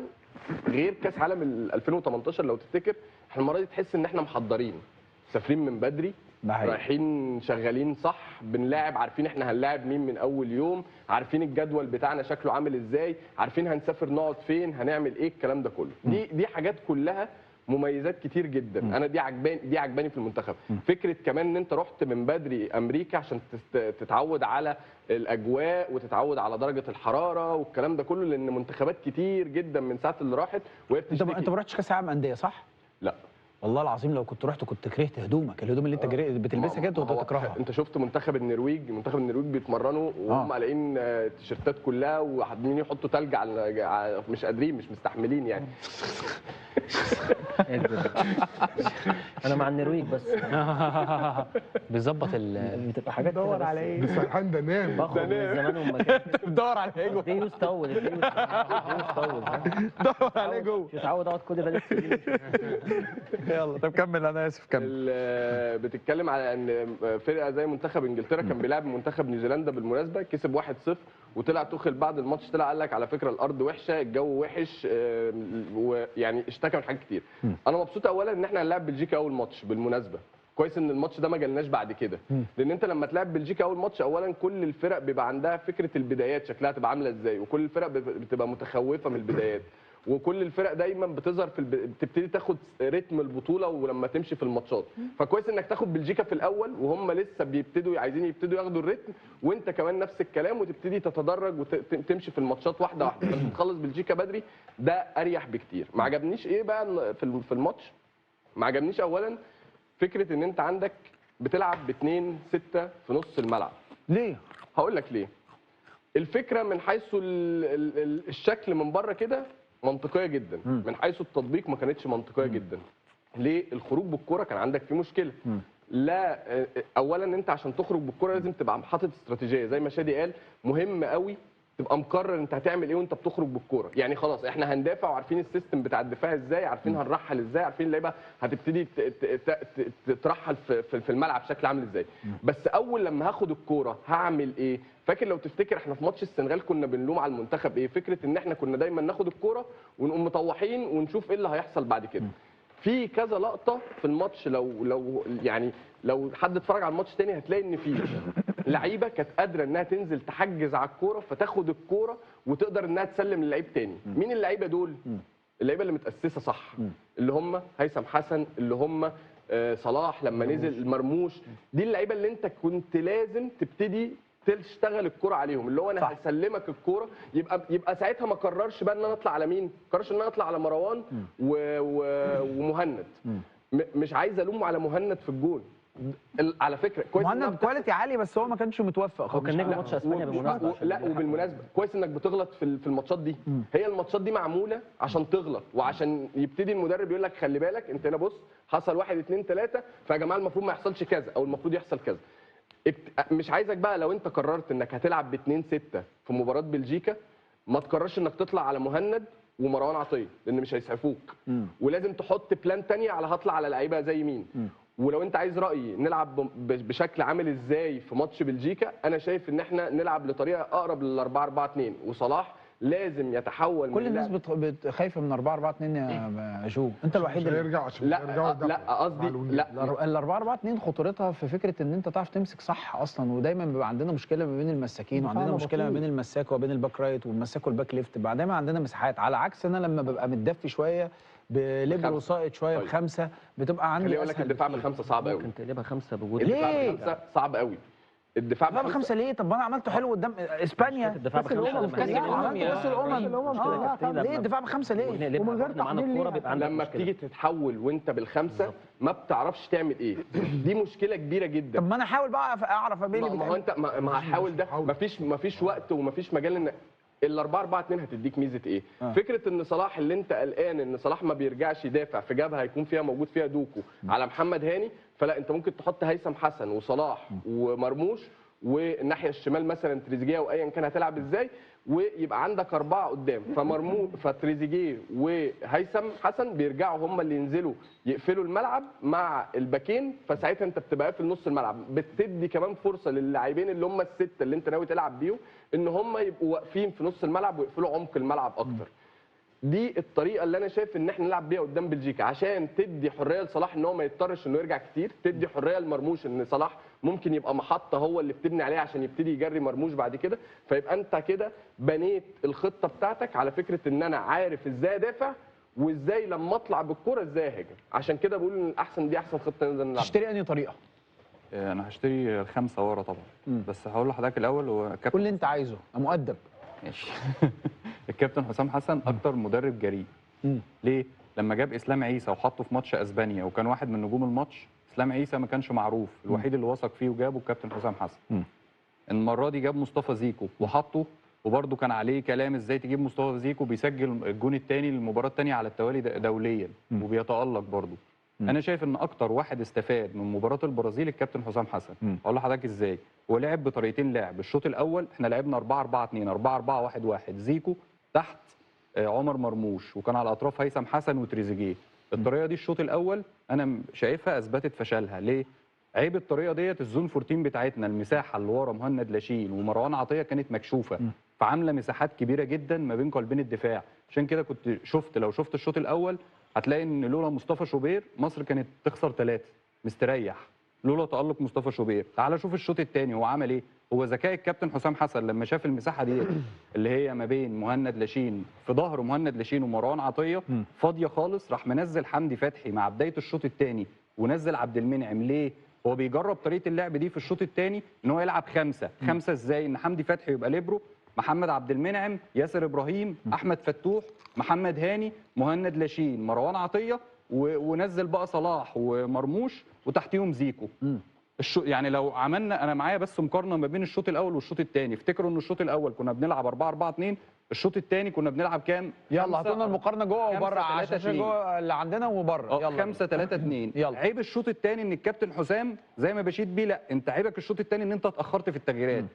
غير كاس عالم 2018 لو تفتكر، احنا المرة دي تحس ان احنا محضرين، مسافرين من بدري، رايحين شغالين صح، بنلاعب، عارفين احنا هنلاعب مين من اول يوم، عارفين الجدول بتاعنا شكله عامل ازاي، عارفين هنسافر نقعد فين، هنعمل ايه، الكلام ده كله. دي حاجات كلها مميزات كتير جدا. انا دي عجباني، دي عجباني في المنتخب. فكرة كمان ان انت رحت من بدري امريكا عشان تتعود على الاجواء وتتعود على درجه الحرارة والكلام ده كله، لان منتخبات كتير جدا من ساعة اللي راحت وهي بتشتكي. انت ما رحتش كاس عالم اندية صح؟ لا والله العظيم لو كنت رحت كنت كرهت هدومك، الهدوم اللي انت بتلبسها كده كنت هتكرهها. انت شفت منتخب النرويج، منتخب النرويج بيتمرنوا وهم قالقين التيشيرتات كلها وعاملين يحطوا تلج على، مش قادرين، مش مستحملين يعني. انا مع النرويج بس. بيظبط بتبقى حاجات بتدور على ايه؟ بس سرحان ده نام، ده نام. انت بتدور دور على جوه. ديوس طول، ديوس طول، دور عليه جوه، مش متعود اقعد كل ده لسه. يلا طب كمل، انا اسف كمل. بتتكلم على ان فرقه زي منتخب انجلترا كان بيلعب منتخب نيوزيلندا بالمناسبة، كسب 1-0 وطلع توخل بعد الماتش طلع قال لك على فكرة الارض وحشة، الجو وحش، ويعني اشتكى من حاجات كتير. انا مبسوط اولا ان احنا هنلعب بلجيكا اول ماتش بالمناسبة، كويس ان الماتش ده ما جالناش بعد كده، لان انت لما تلعب بلجيكا اول ماتش اولا كل الفرق بيبقى عندها فكرة البدايات شكلها تبقى عامله ازاي، وكل الفرق بتبقى متخوفه من البدايات، وكل الفرق دايما بتظهر في بتبتدي تاخد رتم البطولة ولما تمشي في الماتشات. فكويس انك تاخد بلجيكا في الاول وهم لسه بيبتدوا عايزين يبتدوا ياخدوا الرتم، وانت كمان نفس الكلام، وتبتدي تتدرج وتمشي في الماتشات واحدة واحدة. فانت تخلص بلجيكا بدري ده اريح بكتير. ما عجبنيش ايه بقى في الماتش؟ ما عجبنيش اولا فكرة ان انت عندك بتلعب ب2-6 في نص الملعب. ليه؟ هقول لك ليه. الفكرة من حيث الشكل من بره كده منطقية جدا، من حيث التطبيق ما كانتش منطقية جدا. ليه؟ الخروج بالكرة كان عندك فيه مشكلة. لا، اولا انت عشان تخرج بالكرة لازم تبقى حاطط استراتيجية زي ما شادي قال، مهم قوي تبقى مقرر انت هتعمل ايه وانت بتخرج بالكورة. يعني خلاص احنا هندافع وعارفين ال system بتاع الدفاع ازاي، عارفين هنرحل ازاي، عارفين اللعيبة هتبتدي تترحل في الملعب بشكل عامل ازاي. بس اول لما هاخد الكورة هعمل ايه؟ فاكر لو تفتكر احنا في ماتش السنغال كنا بنلوم على المنتخب ايه؟ فكرة ان احنا كنا دايما ناخد الكورة ونقوم مطوحين ونشوف ايه اللي هيحصل بعد كده. في كذا لقطة في الماتش لو يعني لو حد اتفرج على الماتش تاني هتلاقي ان في لعيبة كانت قادرة انها تنزل تحجز على الكورة فتاخد الكورة وتقدر انها تسلم للعيب تاني. مين اللعيبة دول؟ اللعيبة اللي متاسسه صح، اللي هم هيثم حسن، اللي هم صلاح لما نزل، مرموش. دي اللعيبة اللي انت كنت لازم تبتدي تشتغل الكورة عليهم، اللي هو انا هسلمك الكورة. يبقى ساعتها ما قررش بقى ان انا اطلع على مين، ما قررش ان انا اطلع على مروان ومهند. مش عايز الوم على مهند في الجون على فكرة، كويس مهند quality عالي بس هو ما كانش متوفق. هو كان نجم ماتش اسبانيا بالمناسبة. لا وبالمناسبة كويس انك بتغلط في الماتشات دي. هي الماتشات دي معمولة عشان تغلط وعشان يبتدي المدرب يقول لك خلي بالك انت هنا، بص حصل 1 2 3، فيا جماعة المفروض ما يحصلش كذا او المفروض يحصل كذا. مش عايزك بقى لو انت قررت انك هتلعب ب2-6 في مباراة بلجيكا ما تقررش انك تطلع على مهند ومروان عطية لان مش هيسعفوك، ولازم تحط plan تانية على هطلع على لعيبة زي مين. ولو انت عايز رايي نلعب بشكل عامل ازاي في ماتش بلجيكا، انا شايف ان احنا نلعب لطريقه اقرب لل4-4-2، وصلاح لازم يتحول. كل الناس خايفة من 4-4-2 يا جو، انت الوحيد اللي يرجع عشان لا قصدي لا، ال 4-4-2 خطورتها في فكرة ان انت تعرف تمسك صح اصلا، ودايما بيبقى عندنا مشكلة ما بين المساكين، وعندنا مشكلة ما بين المساك وبين ال back right والمساك وال back left، بقى دايما عندنا مساحات. على عكس انا لما ببقى متدفي شوية بليبرو ساقط شوية بخمسة بتبقى عندي. خليني اقول لك الدفاع بخمسة صعب قوي. ممكن تقلبها خمسة بوجود. ليه؟ الدفاع بخمسة صعب قوي. الدفاع بخمسة ليه؟ طب ما انا عملته حلو قدام اسبانيا. الدفاع بخمسة في كاس الامم. ليه الدفاع بخمسة ليه؟ ومن غير تحضير. لما بتيجي تتحول وانت بالخمسة ما بتعرفش تعمل ايه، دي مشكلة كبيرة جدا. طب ما انا احاول بقى اعرف ايه اللي ما هو انت ما هحاول ده، ما فيش وقت وما فيش مجال. ان ال 4-4-2 هتديك ميزة ايه؟ فكرة ان صلاح اللي انت قلقان ان صلاح ما بيرجعش يدافع في جبهة هيكون فيها موجود فيها دوكو على محمد هاني، فلا انت ممكن تحط هيثم حسن وصلاح ومرموش والناحية الشمال مثلا تريزيجيه وايا كان هتلعب ازاي، ويبقى عندك 4 قدام، فمرمو فتريزيجيه وهيثم حسن بيرجعوا هم اللي ينزلوا يقفلوا الملعب مع الباكين، فساعتها انت بتبقى قافل نص الملعب. بتدي كمان فرصة للاعبين اللي هم الستة اللي انت ناوي تلعب بيهم ان هم يبقوا واقفين في نص الملعب ويقفلوا عمق الملعب اكتر. دي الطريقة اللي انا شايف ان احنا نلعب بيها قدام بلجيكا، عشان تدي حرية لصلاح ان هو ما يضطرش انه يرجع كتير، تدي حرية لمرموش ان صلاح ممكن يبقى محطة هو اللي بتبني عليها عشان يبتدي يجري مرموش بعد كده. فيبقى انت كده بنيت الخطة بتاعتك على فكرة ان انا عارف ازاي ادافع وازاي لما اطلع بالكورة ازاي اهاجم. عشان كده بقول ان الاحسن دي احسن خطه نقدر نلعب. تشتري انهي طريقه؟ انا هشتري الخمسة ورا طبعا، بس هقول لحضرتك الاول هو كابتن. قول اللي انت عايزه، انا مؤدب. ماشي. الكابتن حسام حسن اكتر مدرب جريء. ليه؟ لما جاب اسلام عيسى وحطه في ماتش اسبانيا وكان واحد من نجوم الماتش، اسلام عيسى ما كانش معروف، الوحيد اللي وثق فيه وجابه الكابتن حسام حسن. المرة دي جاب مصطفى زيكو وحطه، وبرده كان عليه كلام ازاي تجيب مصطفى زيكو، بيسجل الجون الثاني للمباراة الثانية على التوالي دوليا وبيتالق برده. انا شايف ان اكتر واحد استفاد من مباراة البرازيل الكابتن حسام حسن. اقول لحضرتك ازاي. هو لعب بطريقتين لعب. الشوط الاول احنا لعبنا 4-4-2، 4-4-1-1، زيكو تحت عمر مرموش، وكان على الاطراف هيثم حسن وتريزيجيه. الطريقة دي الشوط الاول انا شايفها اثبتت فشلها. ليه؟ عيب الطريقة ديت ال zone 14 بتاعتنا، المساحة اللي ورا مهند لاشين ومروان عطية كانت مكشوفة، فعامله مساحات كبيرة جدا ما بين قلبين الدفاع. عشان كده كنت شفت، لو شفت الشوط الاول هتلاقي ان لولا مصطفى شوبير مصر كانت تخسر 3 مستريح، لولا تألق مصطفى شوبير. تعال شوف الشوط الثاني هو عمل ايه. هو ذكاء الكابتن حسام حسن لما شاف المساحة دي اللي هي ما بين مهند لاشين، في ظهر مهند لاشين ومروان عطية فاضية خالص، راح منزل حمدي فتحي مع بداية الشوط الثاني ونزل عبد المنعم. ليه؟ هو بيجرب طريقه اللعب دي في الشوط الثاني ان هو يلعب 5-5. ازاي؟ ان حمدي فتحي يبقى ليبرو، محمد عبد المنعم، ياسر ابراهيم، احمد فتوح، محمد هاني، مهند لاشين، مروان عطية، ونزل بقى صلاح ومرموش وتحتيهم زيكو. يعني لو عملنا، انا معايا بس مقارنة ما بين الشوط الاول والشوط الثاني. افتكروا ان الشوط الاول كنا بنلعب 4-4-2، الشوط الثاني كنا بنلعب كام؟ يلا هاتوا المقارنة جوه وبره عشان جوه اللي عندنا وبره. يلا 5-3-2. يلا. عيب الشوط الثاني ان الكابتن حسام زي ما بشيد بيه، لا انت عيبك الشوط الثاني ان انت اتاخرت في التغييرات.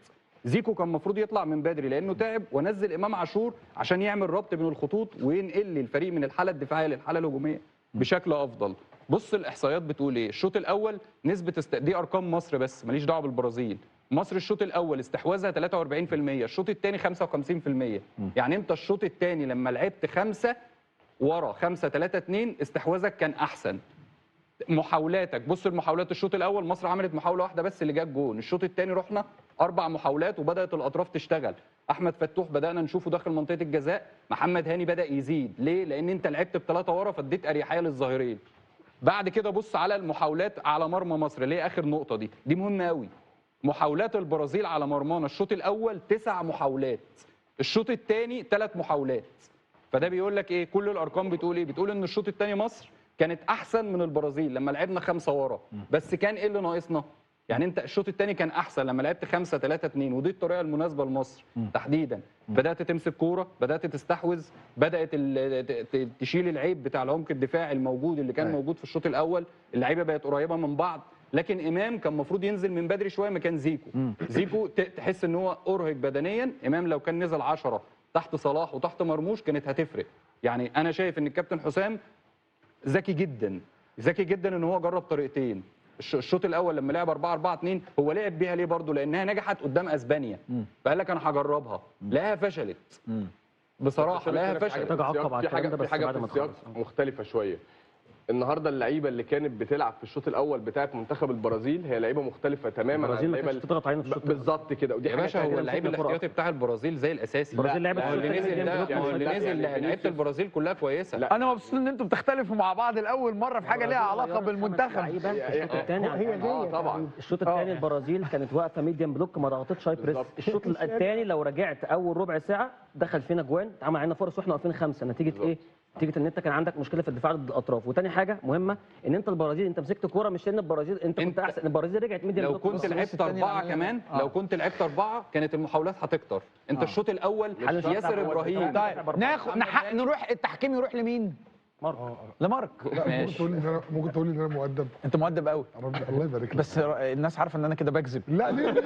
زيكو كان المفروض يطلع من بدري لانه تعب، ونزل امام عاشور عشان يعمل ربط بين الخطوط وينقل الفريق من الحالة الدفاعية للحالة الهجومية بشكل افضل. بص الاحصائيات بتقول ايه. الشوط الاول نسبه دي ارقام مصر بس، ماليش دعوه بالبرازيل. مصر الشوط الاول استحواذها 43%، الشوط الثاني 55%. يعني انت الشوط الثاني لما لعبت 5 ورا 5-3-2 استحواذك كان احسن. محاولاتك، بص المحاولات، الشوط الاول مصر عملت محاولة واحدة بس اللي جت جون. الشوط الثاني رحنا 4 محاولات وبدات الاطراف تشتغل. احمد فتوح بدانا نشوفه داخل منطقة الجزاء، محمد هاني بدا يزيد. ليه؟ لان انت لعبت ب3 ورا فاديت اريحية للظاهرين. بعد كده بص على المحاولات على مرمى مصر، ليه اخر نقطة دي مهمة قوي. محاولات البرازيل على مرمانا الشوط الاول 9 محاولات، الشوط الثاني 3 محاولات. فده بيقول لك ايه؟ كل الارقام بتقول ايه؟ بتقول ان الشوط الثاني مصر كانت احسن من البرازيل لما لعبنا 5 ورا، بس كان ايه اللي ناقصنا؟ يعني انت الشوط الثاني كان احسن لما لعبت 5-3-2، ودي الطريقة المناسبة لمصر تحديدا. بدات تمسك كورة، بدات تستحوذ، بدات تشيل العيب بتاع العمق الدفاعي الموجود اللي كان موجود في الشوط الاول. اللعيبة بقت قريبه من بعض، لكن امام كان المفروض ينزل من بدري شوية مكان زيكو. زيكو تحس ان هو ارهق بدنيا. امام لو كان نزل 10 تحت صلاح وتحت مرموش كانت هتفرق. يعني انا شايف ان الكابتن حسام ذكي جدا، ذكي جدا ان هو جرب طريقتين. الشوط الاول لما لعب 4-4-2 هو لعب بيها ليه برضه؟ لانها نجحت قدام اسبانيا، فقال لك انا هجربها، لقاها فشلت. بصراحة لقاها فشلت. في حاجة في السياق مختلفة شوية. النهارده اللعيبة اللي كانت بتلعب في الشوط الاول بتاعه منتخب البرازيل هي لعيبة مختلفة تماما. البرازيل ما كانتش بتضغط علينا في الشوط بالظبط كده. ودي يا باشا هو اللعيب الاحتياطي بتاع البرازيل زي الاساسي. البرازيل لعبت اللي نزل ده، اللي نزل لعيبة البرازيل كلها كويسة. انا مبسوط ان انتوا بتختلفوا مع بعض لاول مرة في حاجة ليها علاقة بالمنتخب. الشوط الثاني هي طبعا الشوط الثاني البرازيل كانت واقفة medium block، ما ضغطتش high press. الشوط الثاني لو رجعت اول ربع ساعة دخل فينا جوان، اتعمل علينا فرص واحنا واقفين 5. نتيجة ايه؟ نتيجة ان انت كان عندك مشكلة في الدفاع ضد الاطراف. وتاني حاجة مهمة ان انت البرازيل انت مسكت كورة، مش لان البرازيل انت كنت احسن، البرازيل رجعت medium. لو كنت لعبت 4 كمان، لو كنت لعبت 4 كانت المحاولات هتكتر. انت الشوط الاول ياسر ابراهيم. طيب ناخد نروح التحكيم يروح لمين؟ مارك. لمارك. ماشي. ممكن تقول لي ان انا مؤدب؟ انت مؤدب قوي. الله يبارك لك. بس الناس عارفه ان انا كده بكذب. لا ليه؟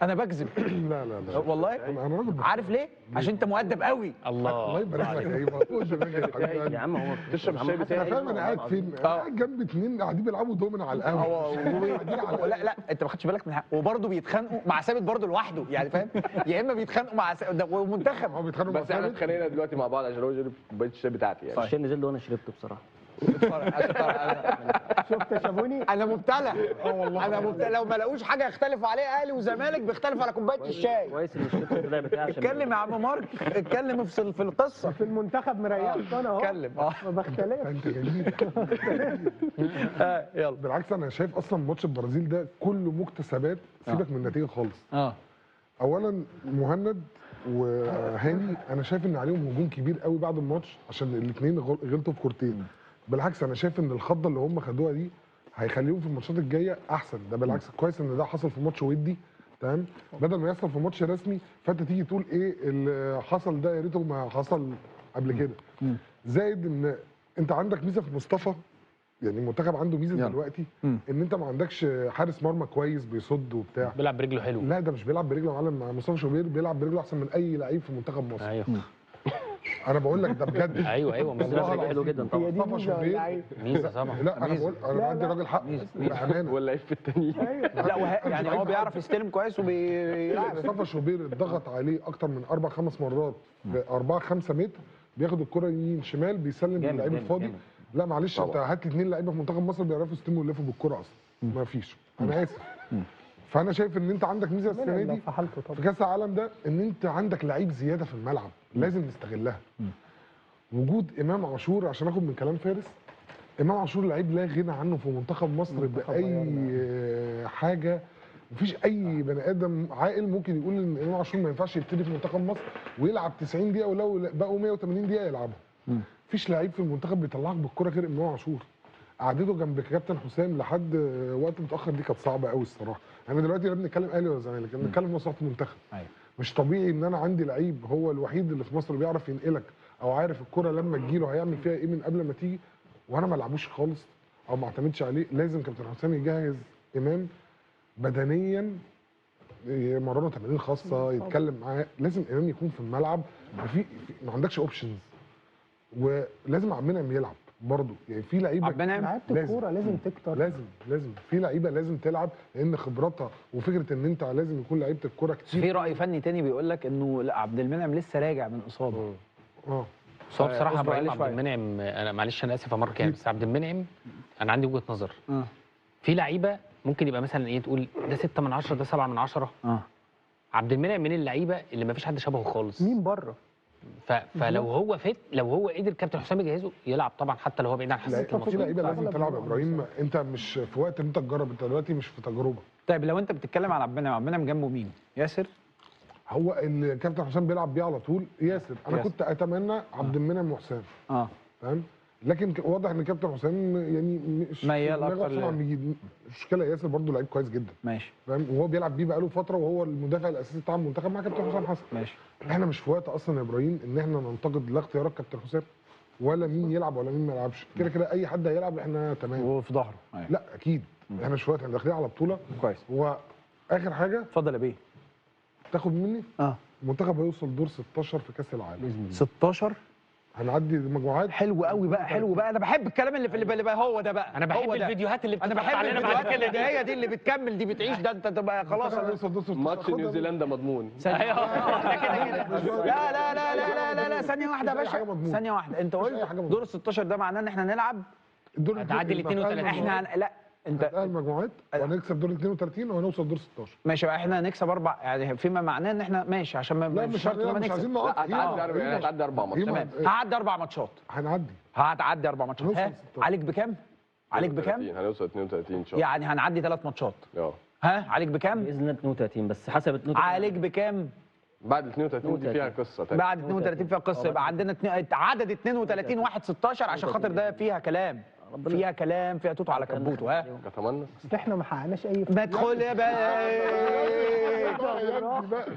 انا بكذب. لا لا لا والله انا راجل. عارف ليه؟ عشان انت مؤدب قوي. الله يبارك لك. ايوه يا عم هو تشرب الشاي بتاعي. انا فاهم انا قاعد فين. قاعد جنب 2 قاعدين بيلعبوا دومنا على القهوة. لا لا انت ما خدتش بالك من حاجة. وبرضه بيتخانقوا مع ثابت برضه لوحده، يعني فاهم؟ يا اما بيتخانقوا مع ومنتخب. هو بيتخانقوا مع بس احنا اتخانقنا دلوقتي مع بعض عشان هو شرب كوباية الشاي بتاعتي يعني. الشاي نزل له وانا شربته بصراحة. شفت يا شابوني؟ انا مبتلى. انا مبتلى. لو ما لاقوش حاجة يختلفوا عليها اهلي وزمالك بيختلفوا على كوباية الشاي. كويس ان الشربت طلع بتاعي عشان اتكلم يا عم مارك، اتكلم افصل في القصة. في المنتخب مريحت انا اهو. اتكلم. ما بختلفش. انت جميل. يلا. بالعكس انا شايف اصلا ماتش البرازيل ده كله مكتسبات، سيبك من النتيجة خالص. اولا مهند وهاني انا شايف ان عليهم هجوم كبير قوي بعد الماتش عشان الاثنين غلطوا في كورتين. بالعكس انا شايف ان الخضه اللي هم خدوها دي هيخليهم في الماتشات الجاية احسن. ده بالعكس كويس ان ده حصل في ماتش ودي، تمام، بدل ما يحصل في ماتش رسمي فانت تيجي تقول ايه اللي حصل ده، يا ريته ما حصل قبل كده. زائد ان انت عندك ميزة في مصطفى، يعني المنتخب عنده ميزة دلوقتي ان انت ما عندكش حارس مرمى كويس بيصد وبتاع، بيلعب برجله حلو. لا ده مش بيلعب برجله يا معلم، مصطفى شوبير بيلعب برجله احسن من اي لعيب في منتخب مصر. ايوه انا بقول لك ده بجد. ايوه مصطفى حلو جدا طبعا. مصطفى شوبير ميزة طبعا. لا انا بقول انا بدي راجل حق بامانه، ولا لعيب في التانيين. لا يعني هو بيعرف يستلم كويس وبيلعب. مصطفى شوبير اتضغط عليه اكتر من 4-5 مرات في 4-5 متر، بياخد الكره يمين شمال بيسلم للعيب الفاضي. لا معلش انت هات لي 2 لعيبة في منتخب مصر بيعرفوا يستلموا ويلفوا بالكرة اصلا، ما فيش. انا اسف. فانا شايف ان انت عندك ميزة السنة دي في كاس العالم ده، ان انت عندك لعيب زيادة في الملعب لازم نستغلها. وجود امام عاشور، عشان اخد من كلام فارس، امام عاشور لعيب لا غنى عنه في منتخب مصر باي حاجة. مفيش اي بني ادم عاقل ممكن يقول ان امام عاشور ما ينفعش يبتدي في منتخب مصر ويلعب 90 دقيقة، ولو بقوا 180 دقيقة يلعبها. مفيش لعيب في المنتخب بيطلعك بالكرة غير امام عاشور. قعدته جنب كابتن حسام لحد وقت متاخر دي كانت صعبة قوي الصراحة. احنا دلوقتي لا بنتكلم اهلي ولا زمالك، احنا بنتكلم في مصلحة المنتخب. أيوة. مش طبيعي ان انا عندي لعيب هو الوحيد اللي في مصر بيعرف ينقلك او عارف الكره لما تجيله هيعمل فيها ايه من قبل ما تيجي، وانا ما العبوش خالص او ما اعتمدش عليه. لازم كابتن حسام يجهز امام بدنيا، يمرنه تمارين خاصة، يتكلم معاه. لازم امام يكون في الملعب. ما عندكش options، ولازم عبد المنعم يلعب برضه. يعني في لعيبة لعيبة الكورة لازم تكتر، لازم في لعيبة لازم تلعب، لان خبراتها وفكره ان انت لازم يكون لعيبة الكورة كتير. في راي فني تاني بيقول لك انه لا، عبد المنعم لسه راجع من اصابه. بس هو بصراحة ابراهيم عبد المنعم، انا معلش انا اسف يا مارك يعني، بس عبد المنعم انا عندي وجهه نظر. في لعيبة ممكن يبقى مثلا ايه، تقول ده 6 من 10 ده 7 من 10. عبد المنعم من اللعيبة اللي ما فيش حد شبهه خالص. مين بره؟ فلو هو فت، لو هو قدر كابتن حسام يجهزه يلعب طبعا، حتى لو هو بعيد عن حساسية الماتش. في لعيبة لازم تلعب يا ابراهيم، انت مش في وقت ان انت تجرب، انت دلوقتي مش في تجربه. طيب لو انت بتتكلم على عبد المنعم، عبد المنعم جنبه مين؟ ياسر؟ هو اللي كابتن حسام بيلعب بيه على طول ياسر. انا كنت اتمنى عبد المنعم وحسام. فاهم؟ لكن واضح ان كابتن حسام يعني مش ميال اكتر. مشكلة ياسر برضه لعيب كويس جدا. ماشي. فاهم؟ وهو بيلعب بيه بقاله فترة، وهو المدافع الاساسي بتاع المنتخب مع كابتن حسام حسن. ماشي. احنا مش في وقت اصلا يا ابراهيم ان احنا ننتقد لا اختيارات كابتن حسام ولا مين يلعب ولا مين ما يلعبش. كده كده اي حد هيلعب احنا تمام وفي ظهره. أيوة. لا اكيد احنا مش في وقت، احنا داخلين على بطوله. كويس. واخر حاجة، اتفضل يا بيه. تاخد مني؟ المنتخب هيوصل دور 16 في كاس العالم. باذن الله. 16 هنعدي المجموعات. حلو قوي بقى، حلو بقى. انا بحب الكلام اللي في اللي بقى هو ده بقى. انا بحب الفيديوهات اللي انا بحب الفيديوهات اللي هي دي اللي بتكمل دي، بتعيش ده. انت تبقى خلاص. ماتش نيوزيلندا مضمون. ايوه كده كده. لا لا لا لا لا لا، ثانية واحدة يا باشا، ثانية واحدة. انت قلت دور 16 ده معناه ان احنا نلعب هتعدي ال 32. احنا لا، انت هنتأهل مجموعات وهنكسب دور 32 وهنوصل دور 16. ماشي بقى، احنا هنكسب 4 يعني، فيما معناه ان احنا ماشي، عشان ما لا مش عايزين نقعد. هتعدي 4 ماتشات. تمام، هعدي 4 ماتشات. هنعدي، هتعدي 4 ماتشات. عليك بكام؟ عليك بكام؟ هنوصل 32 ان شاء الله. يعني هنعدي 3 ماتشات. ها عليك بكام؟ باذن الله 32، بس حسب 32. عليك بكام؟ بعد 32 دي فيها قصة تانية. بعد 32 فيها قصة، يبقى عندنا عدد 32 1 16، عشان خاطر ده فيها كلام، فيها كلام، فيها توتو على كبوته. ها اتمنى بس احنا ما حققناش اي ما ادخل يا بقى.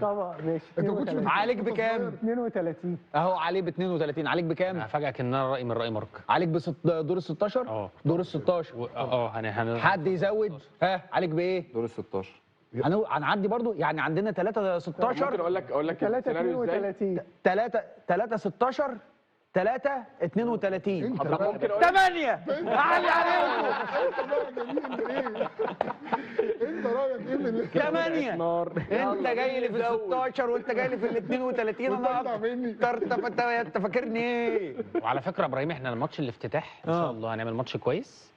طبعا ماشي. عليك بكام؟ 32 اهو، عليه ب 32. عليك بكام؟ هفاجئك ان انا رايي من راي مارك. عليك دور ال 16؟ دور ال 16. حد يزود؟ ها عليك بايه؟ دور ال 16. هنعدي برضو يعني، عندنا 3 16. ممكن اقول لك 3 32 3 16 3 32 8. اعلي عليكم. انت رايك ايه من 8؟ انت جاي لي في 16 وانت جاي لي في 32. انا اكتر. انت فاكرني ايه؟ وعلى فكرة يا ابراهيم، احنا الماتش الافتتاح ان شاء الله هنعمل ماتش كويس،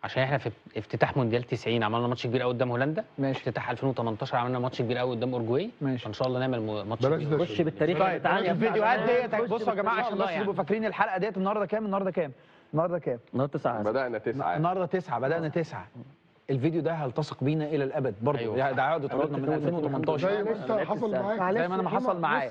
عشان احنا في افتتاح مونديال 90 عملنا ماتش كبير قوي قدام هولندا. ماشي. افتتاح 2018 عملنا ماتش كبير قوي قدام اورجواي. ماشي. ان شاء الله نعمل ماتش كبير. خش بالتاريخ. طيب الفيديوهات ديت، بصوا يا جماعة عشان بس تبقوا فاكرين الحلقة ديت النهارده كام؟ النهارده كام؟ النهارده كام؟ النهارده 9. بدأنا 9. النهارده 9، بدأنا 9. الفيديو ده هيلتصق بينا الى الابد برضه. أيوة. ده هيقعد يطردنا من 2018 زي ما انت حصل معاك، زي ما انا ما حصل معايا.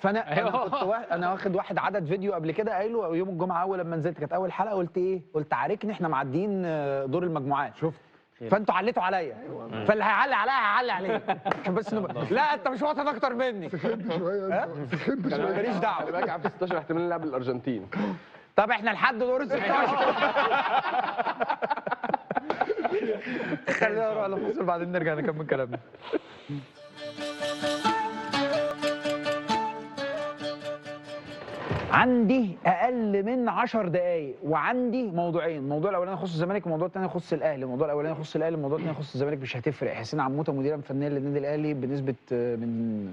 فانا كنت انا واخد واحد عدد فيديو قبل كده قايله يوم الجمعة اول لما نزلت، كانت اول حلقة، قلت ايه؟ قلت عاركني احنا معديين دور المجموعات. شفت؟ فانتوا عليتوا عليا. أيوة. فاللي هيعلق عليا هيعلق عليه عشان بس لا انت مش واثق اكتر مني. سخنت شوية، سخنت شوية. ماليش دعوه. خلي بالك في 16 احتمال نلعب الارجنتين. طب احنا لحد دور 16. خلينا نروح لفاصل بعدين نرجع نكمل كلامنا. عندي اقل من 10 دقائق وعندي موضوعين، الموضوع الاولاني يخص الزمالك والموضوع الثاني يخص الاهلي، الموضوع الاولاني يخص الاهلي والموضوع الثاني يخص الزمالك، مش هتفرق. حسين عموتة مديرا فنيا للنادي الاهلي بنسبة من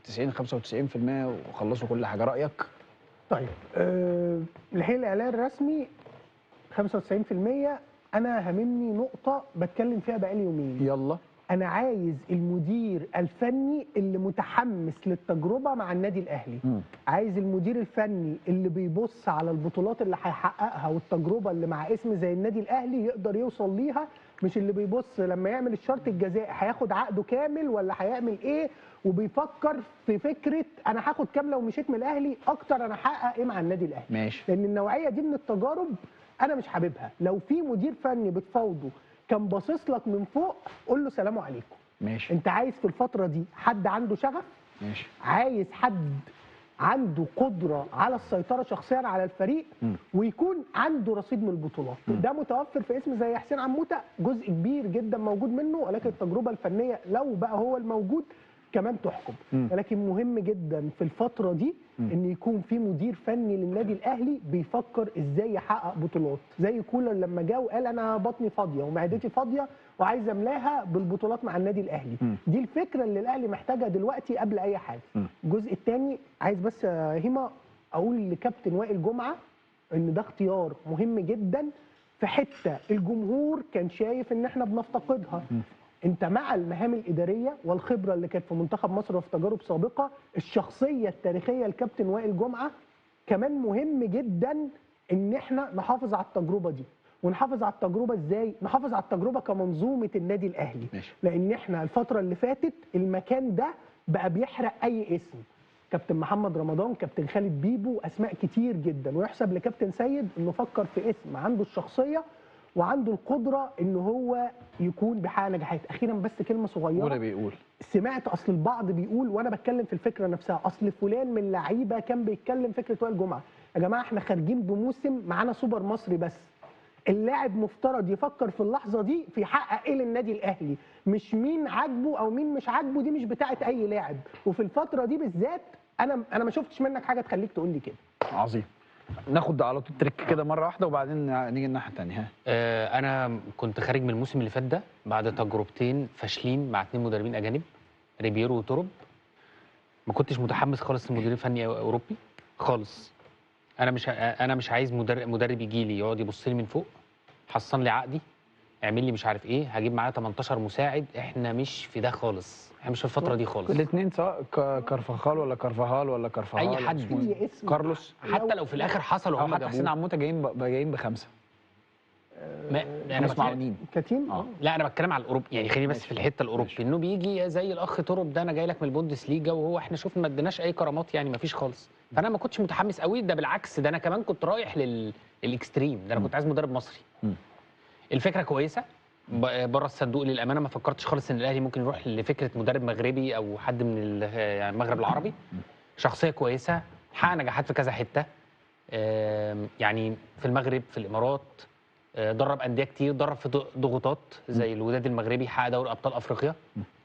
90 95% وخلصوا كل حاجة، رايك؟ طيب الحقيقة الاعلان الرسمي 95%. انا هاممني نقطة بتكلم فيها بقالي يومين. يلا. انا عايز المدير الفني اللي متحمس للتجربه مع النادي الاهلي. عايز المدير الفني اللي بيبص على البطولات اللي هيحققها والتجربة اللي مع اسم زي النادي الاهلي يقدر يوصل ليها، مش اللي بيبص لما يعمل الشرط الجزائي هياخد عقده كامل ولا هيعمل ايه، وبيفكر في فكرة انا هاخد كام لو مشيت من الاهلي اكتر، انا هحقق ايه مع النادي الاهلي. ماشي. لان النوعية دي من التجارب انا مش حاببها. لو في مدير فني بتفاوضه كان باصص لك من فوق قول له سلام عليكم. ماشي. انت عايز في الفترة دي حد عنده شغف، ماشي، عايز حد عنده قدره على السيطرة شخصيا على الفريق، ويكون عنده رصيد من البطولات. ده متوفر في اسم زي حسين عموتة، جزء كبير جدا موجود منه، ولكن التجربة الفنية لو بقى هو الموجود كمان تحكم. ولكن مهم جدا في الفترة دي ان يكون في مدير فني للنادي الاهلي بيفكر ازاي يحقق بطولات، زي كولر لما جه وقال انا بطني فاضية ومعدتي فاضية وعايز املاها بالبطولات مع النادي الاهلي. دي الفكرة اللي الاهلي محتاجها دلوقتي قبل اي حاجة. الجزء الثاني عايز بس يا هيما اقول لكابتن وائل جمعه ان ده اختيار مهم جدا في حتة الجمهور كان شايف ان احنا بنفتقدها. انت مع المهام الادارية والخبرة اللي كانت في منتخب مصر وفي تجارب سابقه، الشخصية التاريخية لكابتن وائل جمعه كمان مهم جدا ان احنا نحافظ على التجربة دي. ونحافظ على التجربة ازاي؟ نحافظ على التجربة كمنظومة النادي الاهلي. ماشي. لان احنا الفترة اللي فاتت المكان ده بقى بيحرق اي اسم، كابتن محمد رمضان، كابتن خالد بيبو، اسماء كتير جدا، ويحسب لكابتن سيد انه فكر في اسم عنده الشخصية وعنده القدرة ان هو يكون بيحقق نجاحات. اخيرا بس كلمة صغيرة، ولا بيقول سمعت اصل البعض بيقول وانا بتكلم في الفكرة نفسها، اصل فلان من اللعيبة كان بيتكلم فكرة وائل جمعه. يا جماعة احنا خارجين بموسم معانا سوبر مصري بس، اللاعب مفترض يفكر في اللحظة دي في يحقق ايه للنادي الاهلي، مش مين عاجبه او مين مش عاجبه، دي مش بتاعه اي لاعب. وفي الفترة دي بالذات انا ما شفتش منك حاجة تخليك تقول لي كده. عظيم. ناخد على طول تريك كده مرة واحدة وبعدين نيجي الناحية الثانية. انا كنت خارج من الموسم اللي فات ده بعد تجربتين فاشلين مع 2 مدربين اجانب، ريبيرو وتورب. ما كنتش متحمس خالص لمدير فني اوروبي خالص. انا مش عايز مدرب يجي لي يقعد يبص لي من فوق، حصن لي عقدي، اعمل لي مش عارف ايه، هجيب معايا 18 مساعد. احنا مش في ده خالص، احنا مش في الفترة دي خالص. الاثنين سواء كارفاخال ولا كارفاهال ولا كارفاهال، اي حد، كارلوس، حتى لو في الاخر حصلوا هم جابوه. حسين عموتة جايين بخمسة انا معاونين ك team. لا انا بتكلم على الاوروبي، يعني خليني بس في الحتة الاوروبي، انه بيجي زي الاخ تورب ده، انا جاي لك من البوندسليجا، وهو احنا شفنا ما اديناش اي كرامات، يعني ما فيش خالص. فانا ما كنتش متحمس قوي، ده بالعكس ده انا كمان كنت رايح لل extreme، ده انا كنت عايز مدرب مصري. الفكرة كويسة بره الصندوق للامانة، ما فكرتش خالص ان الاهلي ممكن يروح لفكرة مدرب مغربي او حد من المغرب العربي. شخصية كويسة، حقق نجاحات في كذا حتة، يعني في المغرب، في الامارات، درب اندية كتير، درب في ضغوطات زي الوداد المغربي، حقق دوري ابطال افريقيا،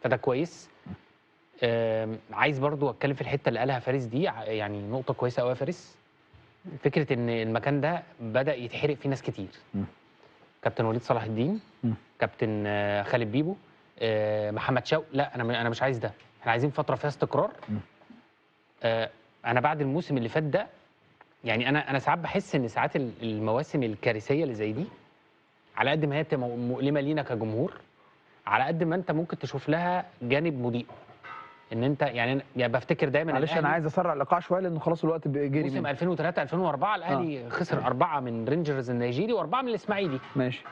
فده كويس. عايز برضو اتكلم في الحتة اللي قالها فارس دي، يعني نقطة كويسة قوي يا فارس، فكرة ان المكان ده بدا يتحرق فيه ناس كتير. كابتن وليد صلاح الدين، كابتن خالد بيبو، محمد شوقي. لا انا مش عايز ده، احنا عايزين فترة فيها استقرار. انا بعد الموسم اللي فات ده، يعني انا ساعات بحس ان ساعات المواسم الكارثية اللي زي دي، على قد ما هي مؤلمة لينا كجمهور، على قد ما انت ممكن تشوف لها جانب مضيء. ان انت يعني بفتكر دايما، معلش انا عايز اسرع الايقاع شوية لانه خلاص الوقت بيجري. موسم 2003 2004 الاهلي خسر 4 من رينجرز النيجيري و4 من الاسماعيلي. ماشي.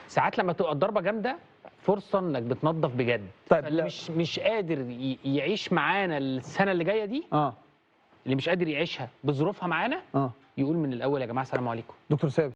ساعات لما تبقى الضربة جامدة فرصة انك بتنظف بجد. طيب اللي مش قادر يعيش معانا السنة اللي جاية دي، اللي مش قادر يعيشها بظروفها معانا، يقول من الاول يا جماعة السلام عليكم. دكتور ثابت.